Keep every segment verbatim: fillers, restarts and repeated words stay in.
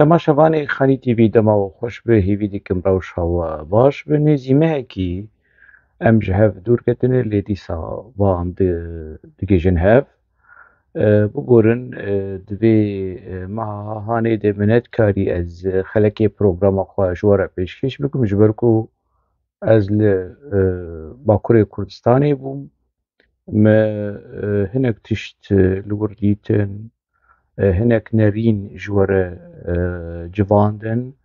Temaşevanê Xanî T V, dema we xweş be, hêvî dikim rewşa we baş be. Nêzî mehekî em ji hev dûr ketine, lê dîsa va em di-, digihîjin hev. E, bigorin, e, di vê, e, meha hanê de min nedikarî ez xelekê programa xwe ji we re pêşkêş bikim, ji ber ku ez li, e, Bakurê Kurdistanê bûm. Me, e, hinek tişt, e, li wir dîtin, e, hinek nerîn ji we re, e, civandin.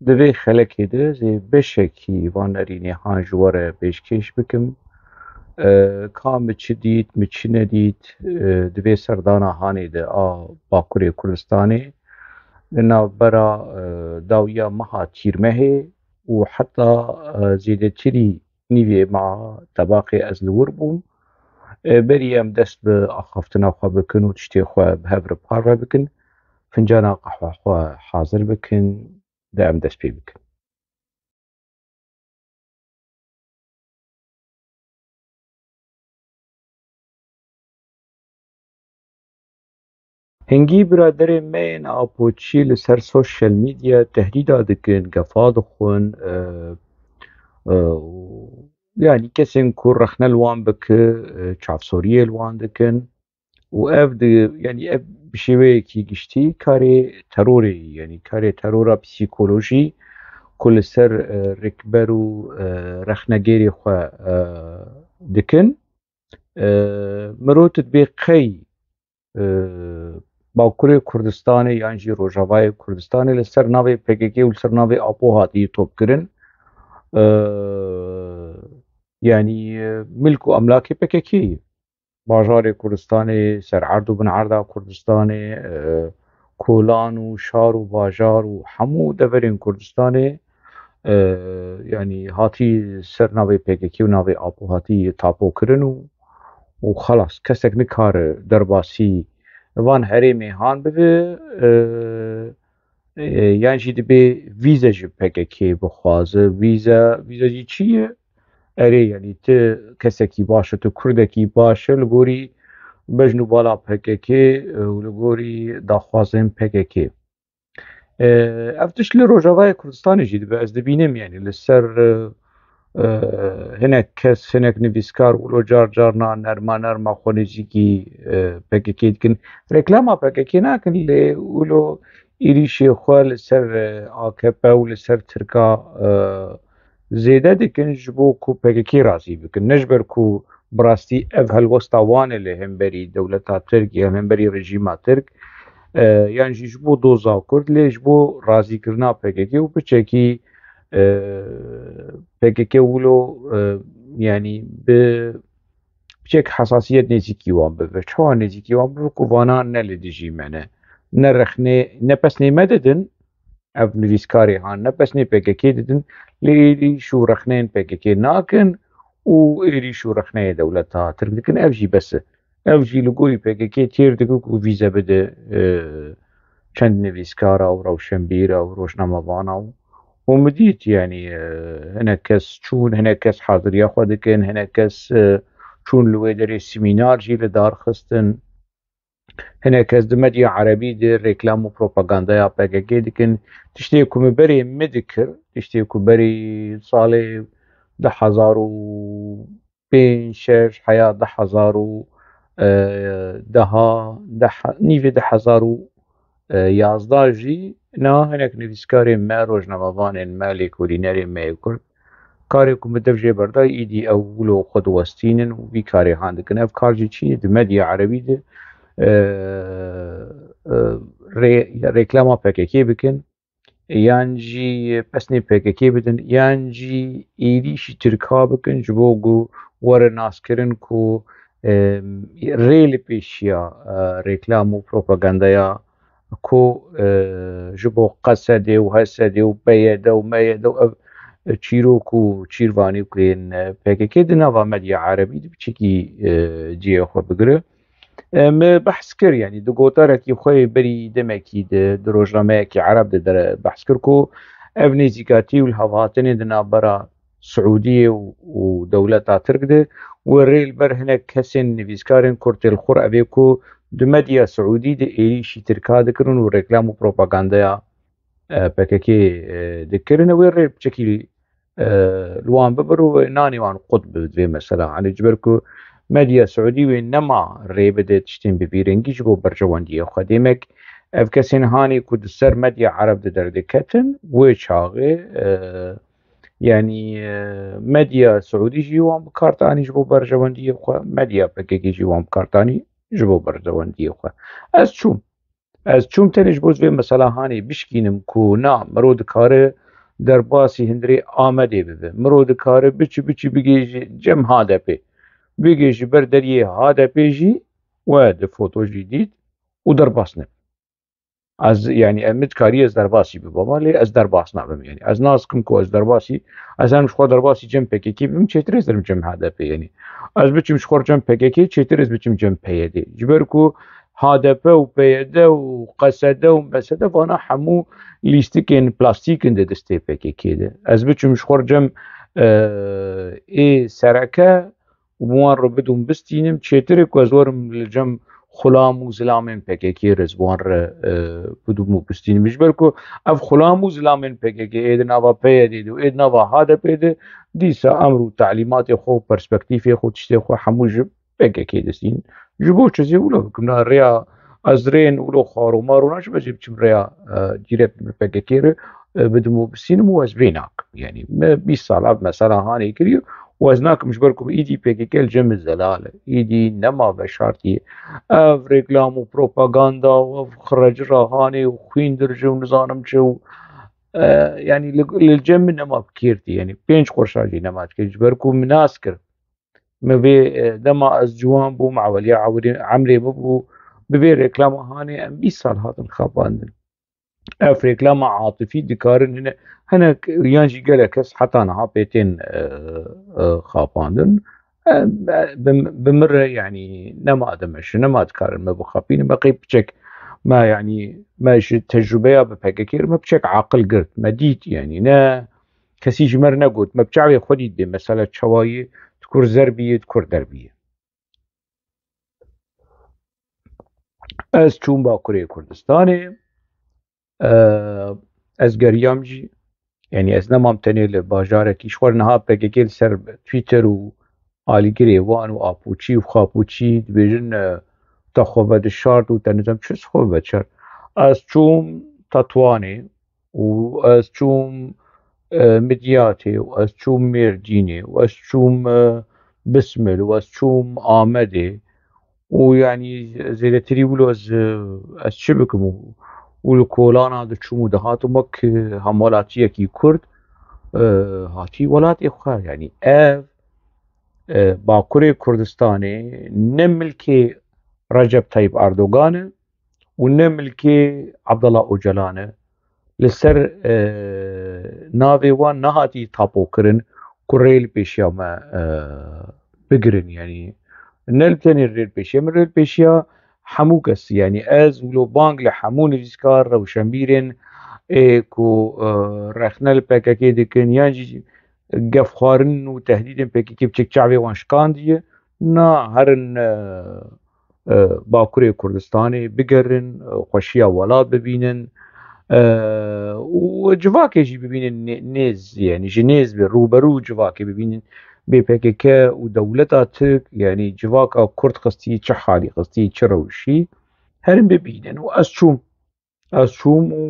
Di vê xelekê de zê beşekî van nerînê han ji we re pêşkêş bikim. E, ka min çi dît, min çi nedît, e, di vê serdana hanê de a Bakurê Kurdistanê, li navbera, e, dawiya meha Tîrmehê û heta, e, zêdetirî nîvê meha tebaqê ez li wir bûm. E, berî em dest bi axaftina xwe bikin û tiştê xwe bi hev re parve bikin, fincana qehwa xwe hazir bikin, de em dest pê bikin. Hingî biraderên me yên Apoçî li ser sosyal medya tehdîda dikin, gefa dixwin, e, e, û, yanî kesên ku rexne li wan bike, e, çavsoriyê li wan dikin. Û ev di, yanî ev bi şêweyekî giştî karê terorê ye, yanî karê terora psîkolojî ku li ser, e, rêkber û, e, rexnegêrê xwe, e, dikin. E, mirov tu dibê qey, e, Bakurê Kurdistanê yan jî Rojavayê Kurdistanê li ser navê P K K û li ser navê Apo hatiye topkirin. E, yanî, e, milk û emlakê P K K ye. Bajarê Kurdistanê, ser erd û bin erda Kurdistanê, e, kolan û şar û bajar û hemû deverên Kurdistanê, e, yanî hatî ser navê P K K û navê Apo hatî tapokirin û, û xelas, kesek nikare derbasî van herêmê han bibe, e, e, yan jî dibê vîze ji P K K bixwaze. Vîze, vîze jî çi ye? Erê, yanî tu kesekî baş e, tu kurdekî baş e, li gorî bejn û bala P K K û li gorî daxwazên P K K. E, ev tişt li Rojavayê Kurdistanê jî dibe, ez dibînim, yanî li ser, e, e, hinek kes, hinek nivîskar wilo car carna nerma nerma xwe nêzîkî, e, P K K dikin. Reklama P K K nakin, lê wilo êrîşê xwe li ser, e, A K P û li ser Tirka, e, zêde dikin ji bo ku P K K razî bikin. Ne ji ber ku bi rastî ev helwesta wan e li hemberî dewleta Tirk, ya hemberî rejîma Tirk, e, yan jî ji bo doza Kurd, lê ji bo razîkirina P K K û piçekî, e, P K K wilo, e, yanî bi piçek hesasiyet nêzîkî wan bibe. Çawa nêzîkî wan bibe ku vana ne li dijî me ne. Ne rexnê, ne pesnê me didin, ev nivîskarê han ne pesnê P K K didin, lê êrîş û rexneyên P K K nakin û êrîş û rexneyê dewleta Tirk dikin. Ev jî bes e. Ev jî li gorî P K K têr dike ku vîze bide, e, çend nivîskara û rewşenbîra û rojnamevana û, û min dît, yanî, e, hinek kes çûn, hinek kes haziriya xwe dikin, hinek kes, e, çûn li wê derê semînar jî li dar xistin. Hinek kes di medya erebî de reklam û propagandaya P K K dikin. Tiştê ku min berê min dikir, tiştê ku berî salê du hezar û pênc, şeş, heya du hezar û, e, deha, deh, nîvê du hezar û yazdeh jî, niha hinek nivîskarên me, rojnamevanên me, lêkolînerên me yê Kurd, karê ku min dev jê berda, îdî ew wilo xwe diwestînin û vî karê han dikin. Ev kar jî çi ye? Di medya erebî de, e, e, rê-, reklama P K K bikin, yan jî pesnê P K K bidin, yan jî êrîşî Tirka bikin, ji bo ku were naskirin ku, e, rê li pêşiya, e, reklam û propagandaya ku, e, ji bo Qesedê û Hesedê û P Y D û M Y D û ev çîrok û çîrvanî ku yên, e, P K K di nava medya erebî de piçekî, e, cihê xwe bigire. E, me behs kir, yanî di gotarekî xwe yê berî demekî de, di rojnameyekî ereb de dere behs kir ku ev nêzîkatî û lihevhatinê di navbera Siûdiyê û, û dewleta Tirk de, wê rê li ber hinek kesên nivîskarên Kurd tê li xwe re, ev ê ku di medya Siûdî de êrîşî Tirka dikirin û reklam û propagandaya e, P K K, e, dikirin, wê rê piçekî, e, li wan bibir û nanê wan qut bi vê mesela. Hani ji ber ku medya Siûdî wê nema rê bide tiştên bi vî rengî ji bo berjewendiyê xwe. Demek ev kesên hanê ku di ser medya Ereb de derdiketin, wê çaxê, e, yanî, e, medya Siûdî jî wan bi kar tanî ji bo berjewendiyê xwe, medya P K K jî wan bi kar tanî ji bo berjewendiyê xwe. Ez çûm. Ez çûm tenê ji bo vê mesela hanê bişkînim ku na, miro dikare derbasî hundirê Amedê bibe. Miro dikare biçi biçi bigêjî cem H D P. Bigêjî ber deriyê H D P jî we di foto jî dît û derbas nebe. Ez, yanî, em min dikarî ez derbasî bibama, lê ez derbas nabim, yanî. Ez nas kim ku ez derbasî, ez hem ji xwe derbasî cem P K K bim, çêtir ez derim cem H D P, yanî. Ez biçim ji xwe cem P K K, çêtir ez biçim cem P Y D. Ji ber ku H D P û P Y D û Q S D û M S D vana hemû lîstikên plastîk in di destê P K K de. Ez biçim ji xwe cem, e, ê sereke û bi wan re bidim bistînim, çêtir e ku ez werim li cem xulam û zilamên P K K re ez bi wan re, e, bidim û bistînim. Ji ber ku ev xulam û zilamên P K K ê di nava P Y D de û ê di nava H D P de, dîsa emr û telîmatê xwe û perspektîfê xwe, tiştê xwe hemû ji P K K distîn. Ji bo çi zê wilo bikim? Na rêya ez rên wilo xwar û mar û naçim ez ê biçim rêya, e, direkt bi P K K re, e, bidim û bisînim û ez vê nakim. Yanî me bîst sal ev mesela hanê kiriye û ez nakim ji ber ku îdî P K K li cem min zelal e. Îdî nema veşartî. Ev reklam û propaganda û ev xireci ra hanê û xwîndirji û nizanim çi û, e, yanî li, li cem min nema bi kêrtî. Yanî pênc qurşa jî nema dikir. Ji ber ku min nas kir. Me vê, e, dema ez ciwan bûm, eweliya ewrê-, emrê min bû, bi vê reklama hanê em bîst sal hatin xapandin. Ev reklama atifî dikarin hine, hinek yan jî gelek kes heta niha pê tên, e, e, xapandin. E, bi, bi min re, yanî, nema dimeşin, nema dikarin me bixapînin. Me qey piçek, me, yanî, me ji tecrûbeya bi P K K re me piçek aqil girt. Me dît, yanî, ne kesî ji me re negot, me bi çavê xwe dît bê mesela çawayî di kur zer bîye, di kur der bîye. Ez çûm Bakurê Kurdistanê, e, ez geriyam jî, yanî ez nemam tenê li bajarekî, ji xwe re niha P K K li ser Twitter û alîgirê wan û apûçî û xapûçî dibêjin, e, te xwe vedişart û te nizam çi xwe vedişart. Ez çûm Tetwanê, û ez çûm, e, Midyatê û ez çûm Mêrdînê û ez çûm, e, Bismil û ez çûm Amedê û, yanî, zêdetirî wilo ez, e, ez çi bikim û, û li kolana diçûm û dihatim wek, e, hemwelatiyekî Kurd, e, hatî welatê xwe. Yanî ev, e, Bakurê Kurdistanê ne milkê Recep Tayyip Erdogan e, û ne milkê Abdullah Ocalan e. Li ser, e, navê wan nehatî tapokirin ku rê li pêşiya me, e, bigirin. Yanî ne li tenê rê li pêşiya min, rê li pêşiya hemû kes. Yanî ez wilo bang li hemû nivîskar, rewşenbîrên ê ku, e, rexne li P K K dikin yan jî gefxwarin û tehdîdên P K K piçek çavê wan şikandiye. Na herin, e, e, Bakurê Kurdistanê bigerin, e, xweşiya welat bibînin, e, û civakê jî bibînin nê-, nêz, yanî ji nêz bi rûberû civakê bibînin. Bê P K K û dewleta Tirk, yanî civaka Kurd xistî, çi halî xistî, çi rewşî, herin bibînin. Û ez çûm. Ez çûm û,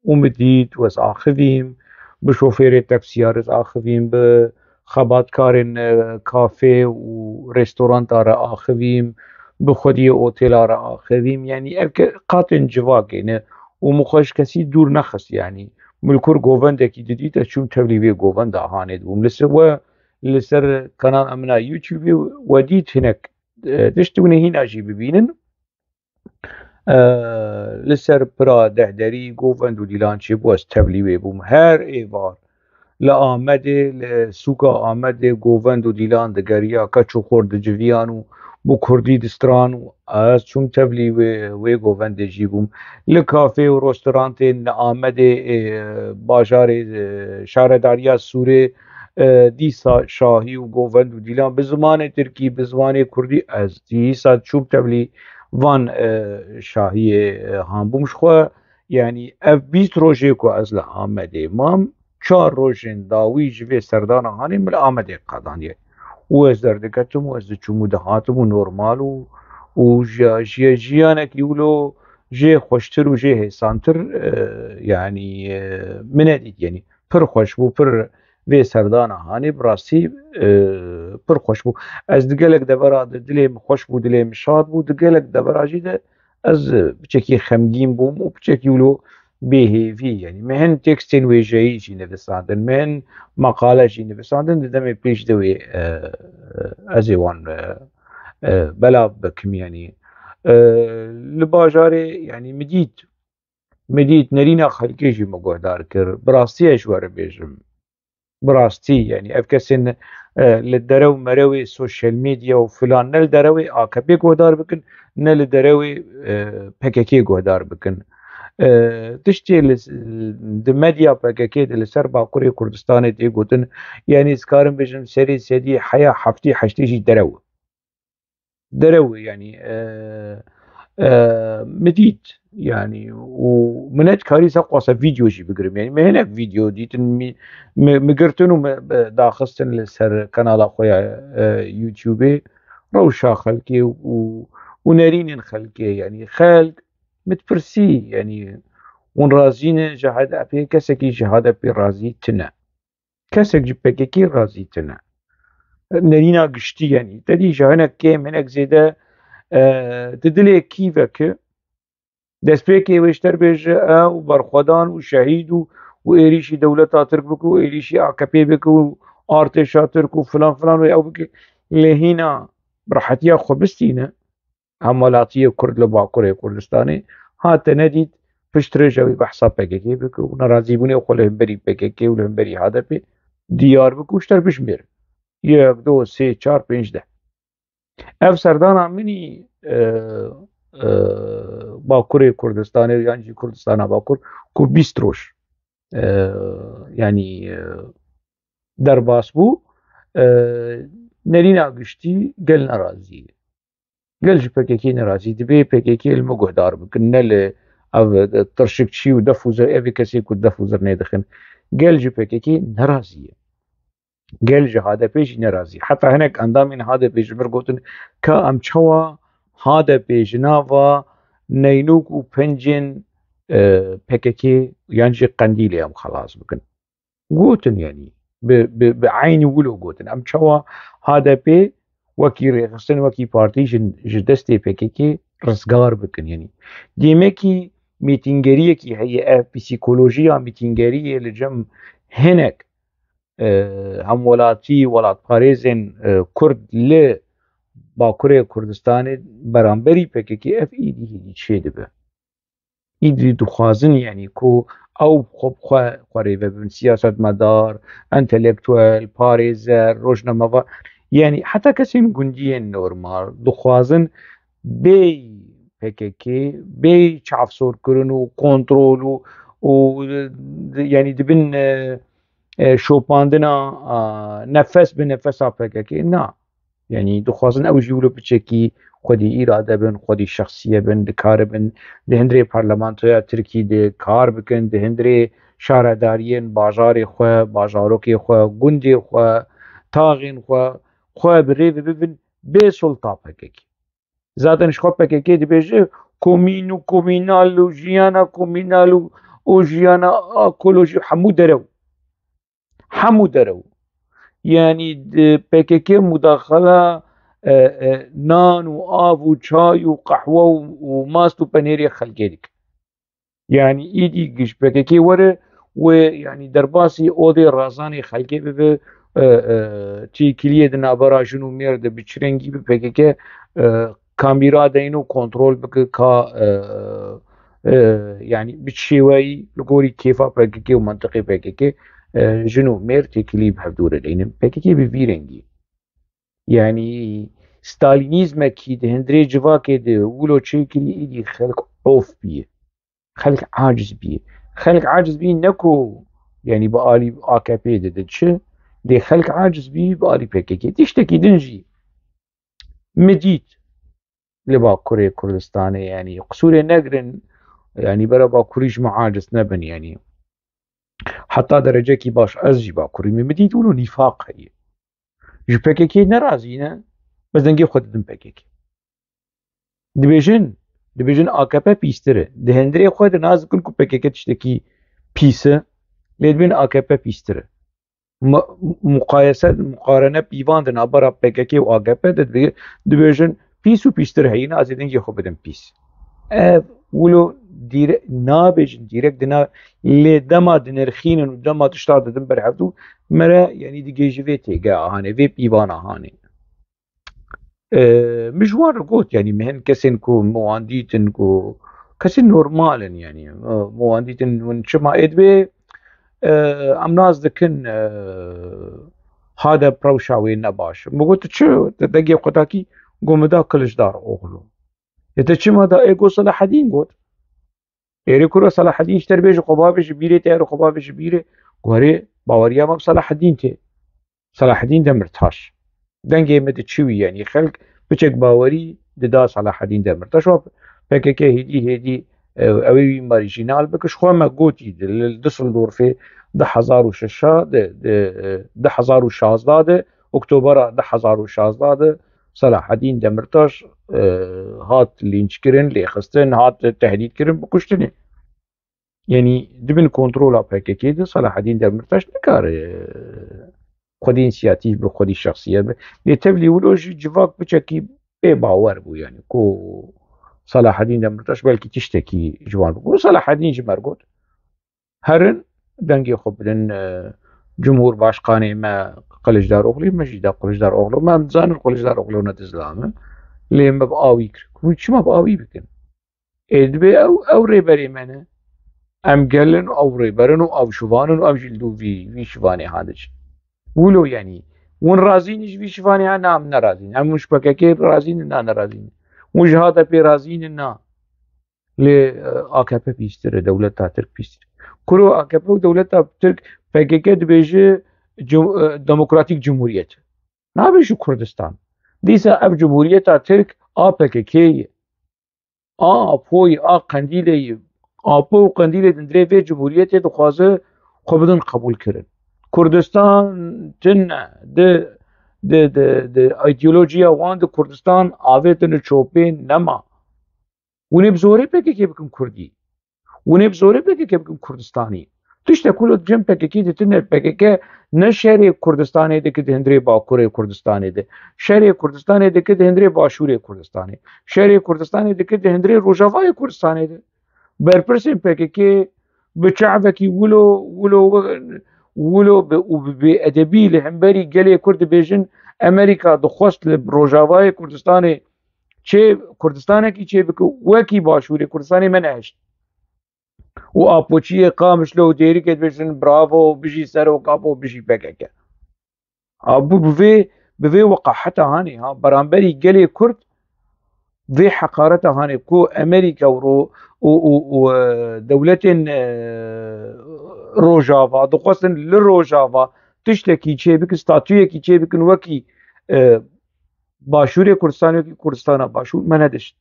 û min dît û ez axivîm, bi şofêrê taksiya re ez axivîm, bi xebatkarên, e, kafê û restoranta re axivîm, bi xwediyê otêla re axivîm. Yanî ev ke-, qatên civakê ne û min xwe ji kesî dûr nexist. Yanî min li kur govendekî didît, ez çûm tevlî vê govenda hanê dibûm. Li ser we, li ser kanala min a YouTube we dît hinek, e, tişt hûn ê hîna jî bibînin. E, li ser pira Dehderî govend û dîlan çêbû, ez tevlî wê bûm. Her êvar li Amedê, li sûka Amedê govend û dîlan digeriya, keç û xort diciviyan û bi kurdî distiran û ez çûm tevlî wê, wê govendê jî bûm. Li kafê û restorantên li Amedê, ê, bajarê, e, şaredariya Sûrê, e, dîsa şahî û govend û dîlan bi zimanê tirkî, bi zimanê kurdî, ez dîsa çûm tevlî van, e, şahiyê, e, han bûm ji xwe. Yanî ev bîst rojê ku ez li Amedê mam, çar rojên dawî ji vê serdana hanê min li Amedê qedandiye. Û ez derdiketim û ez diçûm û dihatim û normal û, û jiya-, jiya-, jiyanekî wilo jê xweştir û jê hêsantir, e, yanî, e, min nedît, yanî pir xweş bû, pir vê serdana hanê bi rastî, e, pir xweş bû. Ez di gelek devera de dilê min xweş bû, dilê min şad bû, di gelek devera jî de ez, e, piçekî xemgîn bûm û piçekî wilo bêhêvî, yanî me hin tekstên wêjeyî jî nivisandin, me hin maqale jî nivisandin, di demê pêş de wê, e, ez ê wan, e, e, belav bikim, yanî, e, li bajarê, yanî min dît, min dît nerîna xelkê jî min guhdar kir, bi rastî ez ji we re bêjim. Bi rastî, yanî ev kesên, e, li derew merewê sosyal medya û filan, ne li derewê A K P guhdar bikin, ne li derewê, e, P K K guhdar bikin. E, tiştê li, di medya P K K de li ser Bakurê Kurdistanê tê gotin, yanî ez karim bêjim serê sedî heya heftê heştê jî derew. Derew, yanî, e, e, min dît, yanî, û min nedikarî ser qasa vîdeo jî bigirim. Yanî, min hinek vîdeo dîtin, mi, mi, mi girtin û mi, e, daxistin li ser kanala xwe ya, e, YouTube-ê. Rewşa xelkê û, û nerînên xelkê, yanî, xelk, min dipirsî, yanî, hûn razî ne ji H D P, kesekî ji H D P razî tine. Kesek ji P K K razî tine. Nerîna giştî, yanî, te dî ji hinek kêm, hinek zêde, e, di dilê kî veke, destpêkê wê ji te re bêje, ew berxwedan û şehîd û, û êrîşî dewleta Tirk bike û êrîşî A K P bike û artêşa Tirk û filan filan wê ew bike. Lê hîna bi rehetiya xwe bistîne. Hemwelatiyê Kurd li Bakurê Kurdistanê hate nedît, pişt rêje wî behsa P K K bike û nerazîbûnê xwe li hemberî P K K û li hemberî H D P diyar bike û ji te re bijmêre. Yek, du, sê, çar, pênc, deh. Ev serdana min î, e, e, Bakurê Kurdistanê yan jî Kurdistana Bakur ku bîst roj, e, yanî, e, derbas bû, e, nerîna giştî gel nerazî ye. Gel ji P K K nerazî, dibê P K K li me guhdar bikin, ne li ev, e, tirşikçî û def û zir, evê kesê ku def û zirnê dixin. Gel ji P K K nerazî ye. Gel ji H D P jî nerazî. Heta hinek endamên H D P ji mir gotin, ka em çawa H D P ji nava neynûk û pencên, e, P K K yan jî Qendîlê em xelas bikin. Gotin, yanî, bi, bi, bi eynî wilo gotin. Em çawa H D P wekî rêxistin, wekî partî ji, ji destê P K K rizgar bikin, yanî. Dêmekî mîtîngeriyekî heye, ev psîkolojiya mîtîngeriyê li cem hinek, e, hemwelatî, welatparêzên, e, Kurd li Bakurê Kurdistanê beramberî P K K ev îdî hêdî çêdibe. Îdî dixwazin, yanî, ku ew xwe bi xwe, xwe rêve bibin, siyasetmedar, entelektuel, parêzer, rojnamevar, yanî heta kesên gundiyên normal dixwazin bêy P K K, bêy çavsorkirin û kontrol û, û, yanî dibin, e, e, şopandina, a, nefes bi nefesa P K K. Na. Yanî dixwazin ew jî wilo piçekî xwedî îrade bin, xwedî şexsiye bin, dikaribin di hundirê parlamentoya Tirkî de kar bikin, di hundirê şaredariyên bajarê xwe, bajarokê xwe, gundê xwe, taxên xwe, xwe bi rê ve bibin bê sulta P K K. Zaten ji xwe P K K dibêje komîn û komînal û jiyana komînal û, û jiyana ekolojî hemû derew. Hemû derew. Yanî di P K K mudaxala, e, e, nan û av û çay û qehwe û, û mast û penêrê xelkê dike. Yanî îdî giş P K K were wê, yanî derbasî odê razanê xelkê bibe, e, e, têkiliyê di navbera jin û mêr de bi çi rengî bi P K K, e, kamîra deyno kontrol bike ka, e, e, yanî bi çi şêweyî li gorî kêfa P K K û mentiqê P K K, e, jin û mêr têkilî bi hevdû re deynin. P K K bi vî rengî. Yanî stalînîzmekî di hundirê civakê de wilo çêkirî, îdî xelk of bîye. Xelk aciz bîye. Xelk aciz bîye ne ku, yanî bi alî A K P de diçe, lê xelk aciz bîye bi alî P K K. Tiştekî din jî min dît li Bakurê Kurdistanê, yanî qisûrê negirin, Yanî bera Bakurî ji me aciz nebin, yanî heta derecekî baş ez jî Bakurî me, min dît wilo nîfaq heye. Ji P K K nerazî ne, bes dengê xwe didin P K K. Dibêjin, dibêjin A K P pîstir e. Di hundirê xwe de nas dikin ku P K K tiştekî pîs e, lê dibên A K P pîstir e. Mu-, muqayese, muqarene pîvan di navbera P K K û A K P de dibe-, dibêjin pîs û pîstir heyî ne, ez ê dengê xwe bidim pîs. Ev wilo dîre-, nabêjin dîrek dina, lê dema dinirxînin û dema tişta didin ber hevdû, mere, yanî digê ji vê têgeha hanê, vê pîvana hanê. E, min ji wan re got, yanî min hin kesên ku min wan dîtin ku kesên normal in, yanî, e, min wan dîtin, min çima ê dibê, e, em nas dikin, e, HADEP rewşa wê ne baş. Min got, "Tu çi, tu dengê xwe dakî?" Got, "Min da Kiliçdaroglu." "Ê te çima da?" "Ê," got, "Selahedîn got." "Êrê kuro Selahedîn ji te re bêje, xwe bavêje bîrê, te êrê xwe bavêje bîrê." Got, "Erê, baweriya me bi Selahedîn tê." Selahedîn Demirtaş. Dengê me diçû, yanî xelk piçek bawerî dida Selahedîn Demirtaş. Wa P K K hêdî hêdî, e, ew ê wî marîjînal bike. Ji xwe me gotî di, li Düsseldorfê du hezar û şeş de, di, e, du hezar û şazda de, Oktobera du hezar û şazda de Selahedîn Demirtaş, e, hat lînçkirin, lêxistin, hat tehdîtkirin, bi kuştinê. Yanî di bin kontrola P K K de Selahedîn Demirtaş nikare, e, xwedî însiyatîf be, xwedî şexsiyet be. Lê tevlî wilo jî civak piçekî bê bawer bû, yanî ku Selahedîn Demirtaş belkî tiştekî ji wan bigot. Selahedîn ji me re got, "Herin, dengê xwe bidin, e, Cumhurbaşkanê me Kiliçdaroglu, me jî da Kiliçdaroglu. Me em dizanin Kiliçdaroglu ne dizlam e. Lê me bi awî kir." Hûn çima bi awî bikin? Ê dibê ew, ew rêberê me ne. Em gelin, ew rêberin û ew şivan in û em jî li dû vî, vî şivanê ha diçin. Wilo, yanî, hûn razî ne ji vî şivanê ha? Na, em nerazî ne. Em hûn ji P K K razî ne? Na, nerazî ne. Hûn ji HADEPê razî ne? Na. Lê, e, A K P pîstir e, dewleta Tirk pîstir e. Kuro A K P û dewleta Tirk, P K K dibêje cum-, e, Demokratîk Cumhuriyet. Nabêje Kurdistan. Dîsa ev Cumhuriyeta Tirk a P K K ye. A Apoyî, a Qendîlê yî. Apo û Qendîlê di hundirê vê cumhuriyetê dixwaze xwe bidin qebûlkirin. Kurdistan tune di, di, di, di îdeolojiya wan de Kurdistan avêtine çopê nema. Hûn ê bi zorê P K K bikin Kurdî. Hûn ê bi zorê P K K bikin Kurdistanî. Tiştek ku li cem P K K de tune, P K K ne şerê Kurdistanê dike di hundirê Bakurê Kurdistanê de. Şerê Kurdistanê dike di hundirê Başûrê Kurdistanê. Şerê Kurdistanê dike di hundirê Rojavayê Kurdistanê de. Berpirsên P K K bi çavekî wilo, wilo, wilo bi, û bi bêedebî li hemberî gelê Kurd dibêjin, Amerîka dixwest li Rojavayê Kurdistanê çê, Kurdistanekî çê bike, wekî Başûrê Kurdistanê me nehişt. Û Apoçiyê Qamişlo û Dêrikê dibêjin, "Bravo, bijî Serok Apo, bijî P K K." A, bû bi vê, bi vê weqaheta hanê, ha, beramberî gelê Kurd, vê heqareta hanê ku Amerîka û ro-, û, û, û, e, dewletên, e, Rojava dixwestin li Rojava tiştekî çêbikin, statuyekî çêbikin wekî, e, Başûrê Kurdistanê, wekî Kurdistana Başûr me nedişt.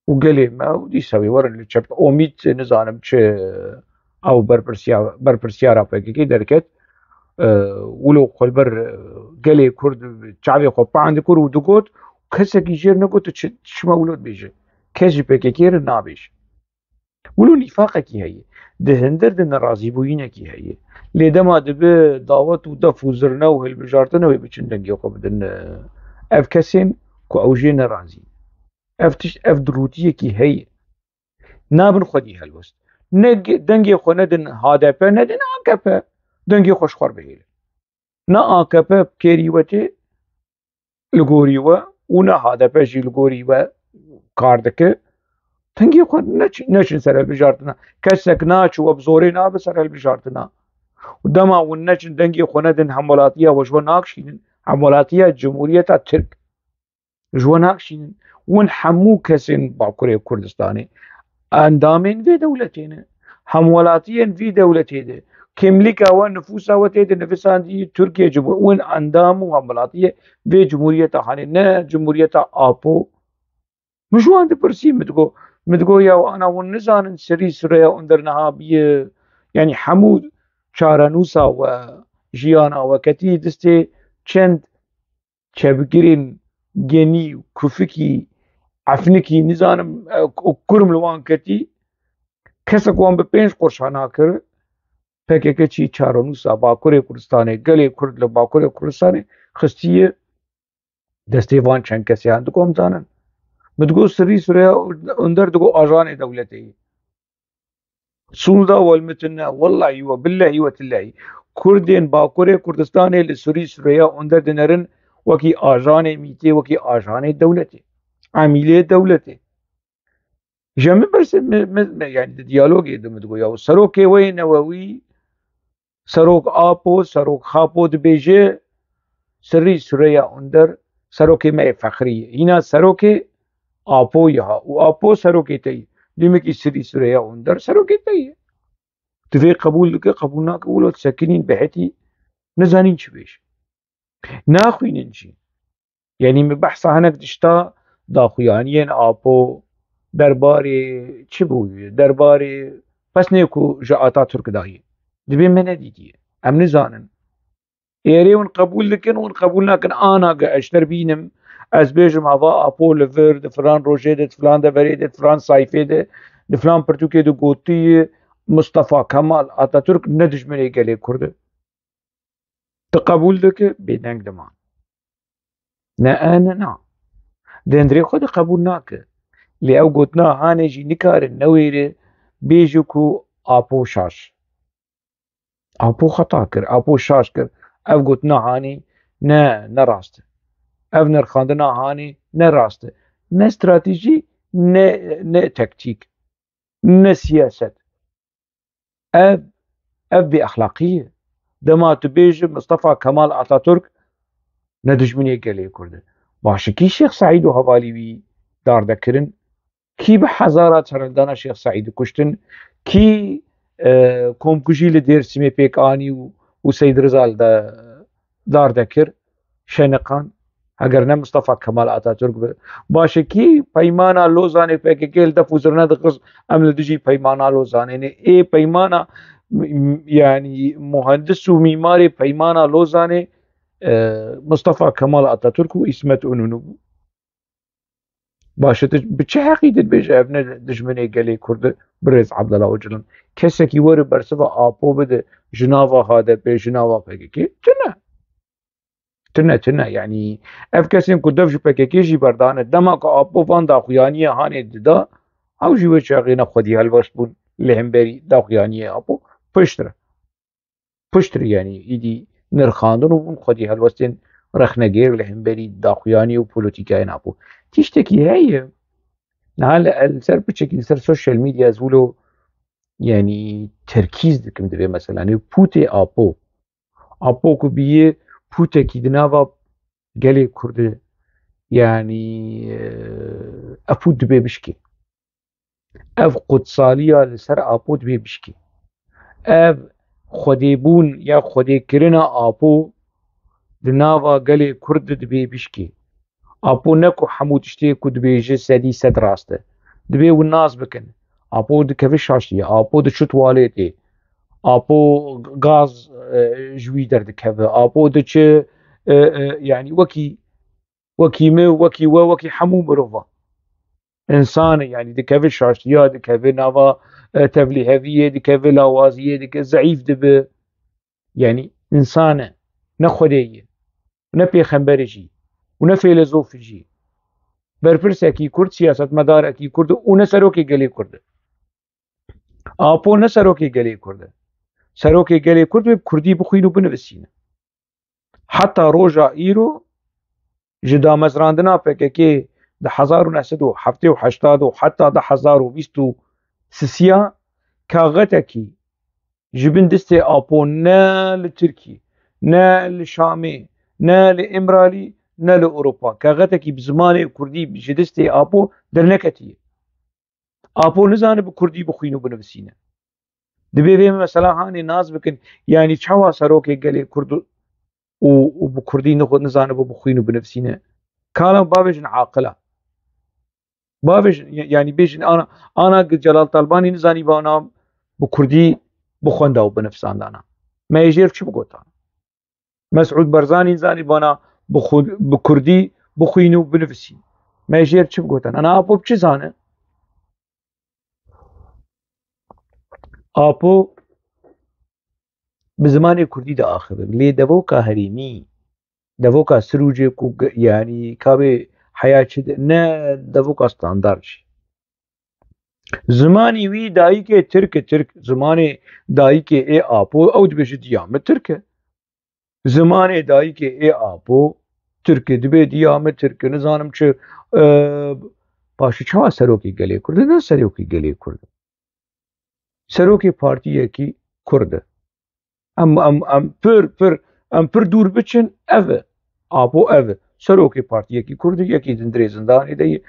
Û gelê me û dîsa wê werin li çep. Omîd, nizanim çi, ew berpirsiya-, berpirsiyara P K K derket, e, wilo xwe li ber, e, gelê Kurd çavê xwe pan dikir û digot, kesekî jê re negot, "Tu çi, çima wilo dibêje?" Kes ji P K K re nabêje. Wilo nîfaqekî heye. Di hundir de nerazîbûyînekî heye. Lê dema dibe dawet û def û zirne û hilbijartine wê biçin dengê xwe bidin, e, ev kesên ku ew jê nerazî. Ev tişt, ev dirûtiyekî heye. Nabin xwedî helwest. Ne ge-, dengê xwe nedin H D P, nedin A K P. Dengê xwe ji xwe re bihêlin. Ne A K P bi kêrî we tê li gorî we û ne H D P jî li gorî we kar dike. Dengê xwe neç-, neçin ser hilbijartina. Kesek naçe we bi zorê nabe ser hilbijartina. Û dema hûn neçin dengê xwe nedin hemwelatiya we ji we nakşînin. Hemwelatiya Cumhuriyeta Tirk ji we nakşînin. Win hemû kesên Bakurê Kurdistanê endamên vê dewletê ne. Hemwelatiyên vî dewletê de. Kimlîka we, nifûsa we tê de nivisandî Tirkiye Cumhur-, win endam û hemwelatiyê vê cumhuriyeta hanê, ne cumhuriyeta Apo. Min ji wan dipirsî, min digot, Min digot ya ana hûn nizanin Sirî Sureya Onder niha biye, yanî hemû çarenûsa we, jiyana we ketî distê çend çepgirên genî, kufikî, efnikî, nizanim, e, ku-, kurm li wan ketî, kesek wan bi pênc qurşa nakir, P K K çî çarenûsa Bakurê Kurdistanê, gelê Kurd li Bakurê Kurdistanê xistiye destê van çend kesê, yan dikom zanin. Min digot Sirî Sureya Onder digot ajanê dewletê ye. Sûnda welmitin ne, wellahî we billehî we tillehî. Kurdên Bakurê Kurdistanê li Sirî Sureya Onder dinerin wekî ajanê mîtê, wekî ajanê dewletê. Emîlê dewletê. Ji min birsin, mi, mi, mi, yani di diyalogê de min digot ya serokê wê newewî, serok Apo, serok Xapo dibêje, Sirî Sureya Onder, serokê me yê fexrî ye. Hîna serokê Apo ye ha. Û Apo serokê te ye. Dîmekî Sirî Sureya Onder serokê te ye. Tu vê qebûl dike, qebûl nake, wilo sekinîn bihetî, nizanîn çi bêje. Naxwînin jî. Yanî min behsa hinek tişta daxuyaniyên Apo derbarê çi bûye? Derbarê pesnê ku ji Atatürk dayê. Dibê me nedîtiye. Em nizanin. Êrê hûn qebûl dikin, hûn qebûl nakin. Ana ge ez ji te re bînim, ez bêjim hava Apo li vir, di filan rojê de, di filan deverê de, di filan sayfê de, di filan pirtûkê de gotiye, Mustafa Kemal Atatürk ne dijminê gelê Kurd e. Tu qebûl dike, bêdeng diman. Ne e, ne na. Di hundirê xwe de qebûl nake. Lê ew gotina hanê jî nikarin newêre bêje ku Apo şaş. Apo xeta kir, Apo şaş kir. Ev gotina hanê ne, ne rast e. Ev nirxandina hanê ne rast e. Ne stratejî, ne, ne taktîk, ne siyaset. Ev, ev bêexlaqî ye. Dema tu bêjî Mustafa Kemal Atatürk ne dijminê gelê Kurd e. Baş e, kî Şêx Seîd û hevalî wî darde kirin? Kî bi hezara çerildana Şêx Seîdî kuştin? Kî, e, komkujî li Dêrsimê pêk anî û, û Seyd Riza li de darde kir, şeniqand? Heger ne Mustafa Kemal Atatürk bi. Baş e, kî peymana Lozanê P K K li def û zirne dixist, em li dijî peymana Lozanê ne. Ê peymana, m-, m-, yanî muhendis û mîmarê peymana Lozanê, e, Mustafa Kemal Atatürk û Îsmet Înonû bû. Baş e, tu bi çi heqî dibêje ev ne dijminê gelê Kurd e, birêz Abdullah Ocalan? Kesekî were bersiva Apo bide ji nava H D P, ji nava P K K? Tune. Tune, tune. Yanî ev kesên ku dev ji P K K jî berdane, dema ku Apo van daxuyaniyê hanê dida, ew jî wê çaxê ne xwedî helwest bûn li hemberî daxuyaniyê Apo. Piştre. Piştre, yanî îdî nirxandin û bûn xwedî helwestên rexnegêr li hemberî daxuyanî û polîtîkayên Apo. Tiştekî heye, niha li, li ser piçekî li ser sosyal medya ez wilo, yanî terkîz dikim di vê meselanê. Pûtê Apo. Apo ku bîye pûtekî di nava gelê Kurd e, yanî, e, ev pût dibê bişkê. Ev qutsaliya li ser Apo dibê bişkê. Ev xwedêbûn ya xwedêkirina Apo di nava gelê Kurd de dibê bişkê. Apo ne ku hemû tiştê ku dibêje sedî sed rast e. Dibê hûn nas bikin. Apo dikeve şaştiyê. Apo diçi tuwaletê. Apo gaz, e, ji wî derdikeve. Apo diçi, e, e, yanî wekî, wekî me, wekî we, wekî hemû mirova. Însan e, yanî dikeve şaştiya, dikeve nava, e, tevlîheviyê, dikeve lawaziyê, dike zeîf dibe. Yanî însan e, ne Xwedê ye, ne pêxemberê jî û ne fêlezofê jî. Berpirsekî Kurd, siyasetmedarekî Kurd û ne serokê gelê Kurd e. Apo ne serokê gelê Kurd e. Serokê gelê Kurd wê bi Kurdî bixwîn û binivisîne. Heta roja îro ji damezrandina P K K di hezar û neh sed û heftê û heştê û heta di hezar û bîst û sisiya kaxetekî ji bin destê Apo ne li Tirkî, ne li Şamê, ne li Îmralî, ne li Ewropa kaxetekî bi zimanê Kurdî ji destê Apo derneketiye. Apo nizane bi Kurdî bixwîn û binivisîne. Dibê vê mesela hanê nas bikin, yanî çawa serokê gelê Kurd û, û bi Kurdî nixwe nizane bo bixwîn û binivisîne? Kala bavêjin aqila. Bavêjin, ya-, yanî bêjin ana, ana Celal Talbanî nizanî bana bi kurdî bixwenda û binivsandana. Me yê jêr çi bigotan? Mesûd Barzanî zanî bana bi xu-, bi kurdî bixwîn û binivisî. Me jêr çi bigotan? Ana Apo bi çi zane? Apo bi zimanê kurdî diaxive. Lê devoka herêmî, devoka Sirûcê ku ge-, yanî kabê heya çi de, ne devoka standard jî. Zimanî wî dayikê tirk e, tirk. Zimanê dayikê ê Apo, ew dibêje diya min tirk e. Zimanê dayikê ê Apo tirk e, dibê diya min tirk e, nizanim çi, e, paşê çawa serokê gelê Kurd e? Ne serokê gelê Kurd e. Serokê partiyekî Kurd e. Em, em, em pir, pir, em pir dûr biçin, ev e. Apo ev e. Serokê partiyekî Kurd e, yekî din dirê zindanê de ye.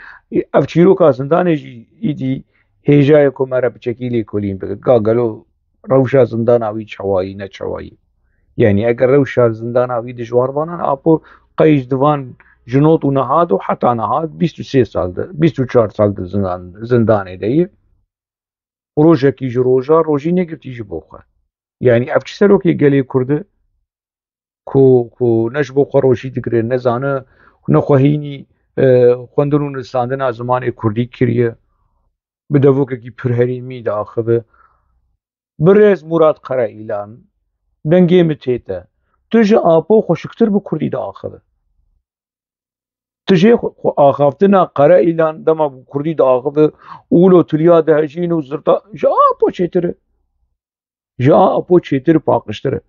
Ev çîroka zindanê jî îdî hêja ye ku me re piçekî lêkolîn bike. Ga gelo rewşa zindana wî çawayî, ne çawayî? Yanî eger rewşa zindana wî dijwar vanan, Apo qey ji divan ji not û niha de û heta niha bîst û sê sal de, bîst û çar sal de zindan, zindanê de ye. Rojekî ji roja rojî negirtî ji bo xwe. Yanî ev çi serokê gelê Kurd e? Ku, ku ne ji bo xwe rojî digire, nezane, ne xwe hînî, e, xwendin û nivîsandina zimanê Kurdî kiriye. Bi devokekî pir herêmî diaxive. Birêz Murat Karaîlan, dengê min tê te. Tu ji Apo xweşiktir bi Kurdî diaxive. Tu jê xwe, xwe axaftina Karaîlan dema bi Kurdî diaxive û wilo tiliya dihejîn û zirta, ji Apo çêtir e. Ji Apo çêtir, paqijtir e.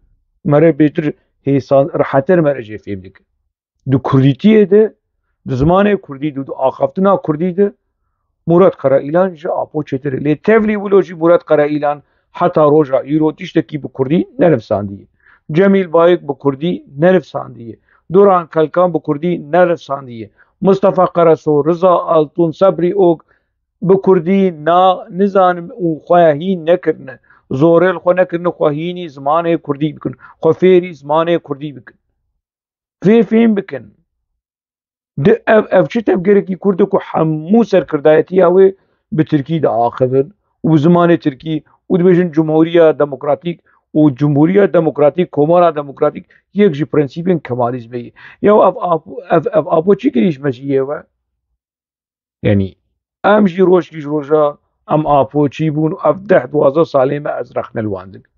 Me re bêtir hêsan, rehetir me re jê fêm dike. Di kurdîtiyê de, di zimanê kurdî de, di axaftina kurdî de Murat Karaîlan ji Apo çêtir e. Lê tevlî wilo jî Murat Karaîlan heta roja îro tiştekî bi kurdî nenivsandiye. Cemîl Bayik bi kurdî nenivsandiye. Duran Kalkan bi kurdî nenivsandiye. Mustafa Karaso, Riza Altun, Sebrî Ok bi kurdî na, nizanim û xwe hîn nekirine. Zorê li xwe nekirine, xwe hînî zimanê kurdî bikin. Xwe fêrî zimanê kurdî bikin. Vê fêm bikin. Di ev, ev çi tevgerekî Kurd e ku hemû serkirdayetiya wê bi tirkî diaxivin û bi zimanê tirkî û dibêjin Cumhuriya Demokratîk û Cumhuriya Demokratîk, Komara Demokratîk yek ji prensîbên Kemalîzmê ye. Ya ev Apo, ev, ev Apo çi kirî ji me jî yê we? Yanî em jî rojkî ji roja em Apoçî bûn û ev deh duwazdeh salê me ez rexne li wan dikim.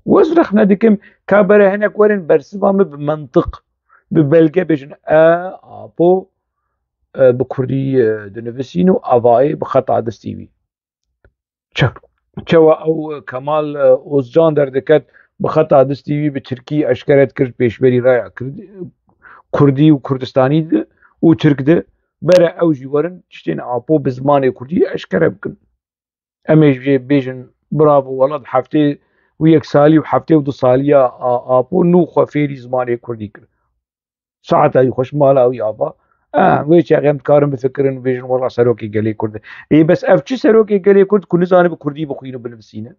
Û ez rexne dikim ka bere hinek werin bersiva min bi mentiq, bi belge bêjin, e, Apo, e, bi kurdî, e, dinivîsîn û avayê bi xeta distî wî. Çek-, çewa ew, e, Kemal, e, Ozcan derdiket, bi xeta distî wî bi tirkî eşkere dikir, pêşberî raya Kurd-, kurdî û Kurdistanî de û tirk de, bere ew jî werin tiştên Apo bi zimanê kurdî eşkere bikin. Em ê jê bêjin bravo, welat heftê û yek salî û heftê û du saliya A-, Apo nû xwe fêrî zimanê kurdî kir. Saeta wî xweş, mala wî ava. Eh, wê çaxê em dikarin bifikirin û bêjin, wela serokê gelê Kurd e. Ê, bes ev çi serokê gelê Kurd ku nizane bi Kurdî bixwîn û binivîsîne?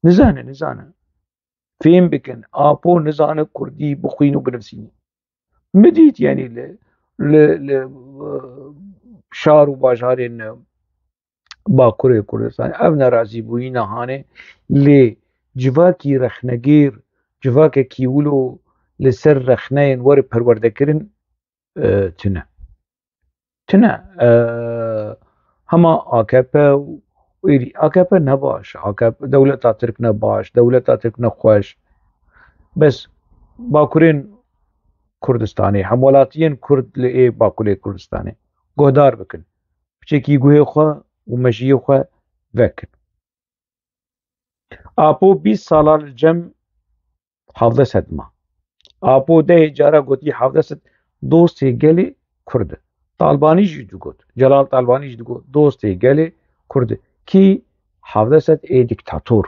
Nizane, nizane. Fêm bikin, Apo nizane Kurdî bixwîn û binivîsîne. Min dît, yanî li, li, li, eh, şar û bajarên, eh, Bakurê Kurdistanê. Ev nerazîbûyîna hane, lê civakî rexnegêr, civakekî wilo li ser rexneyên were perwerdekirin, e, tune. Tune. E, hema A K P û êrî, A K P ne baş, A K P, dewleta Tirk ne baş, dewleta Tirk ne xweş. Bes Bakurên Kurdistanê, hemwelatiyên Kurd li ê Bakurê Kurdistanê guhdar bikin. Piçekî guhê xwe û mejiyê xwe vekin. Apo bîst sala li cem hevdeh sed ma. Apo dehê cara gotî hevdeh sed dostê gelê Kurd e. Talbanî jî digot, Celal Talbanî jî digot, dostê gelê Kurd e. Kî? Hevdeh sed ê dîktator.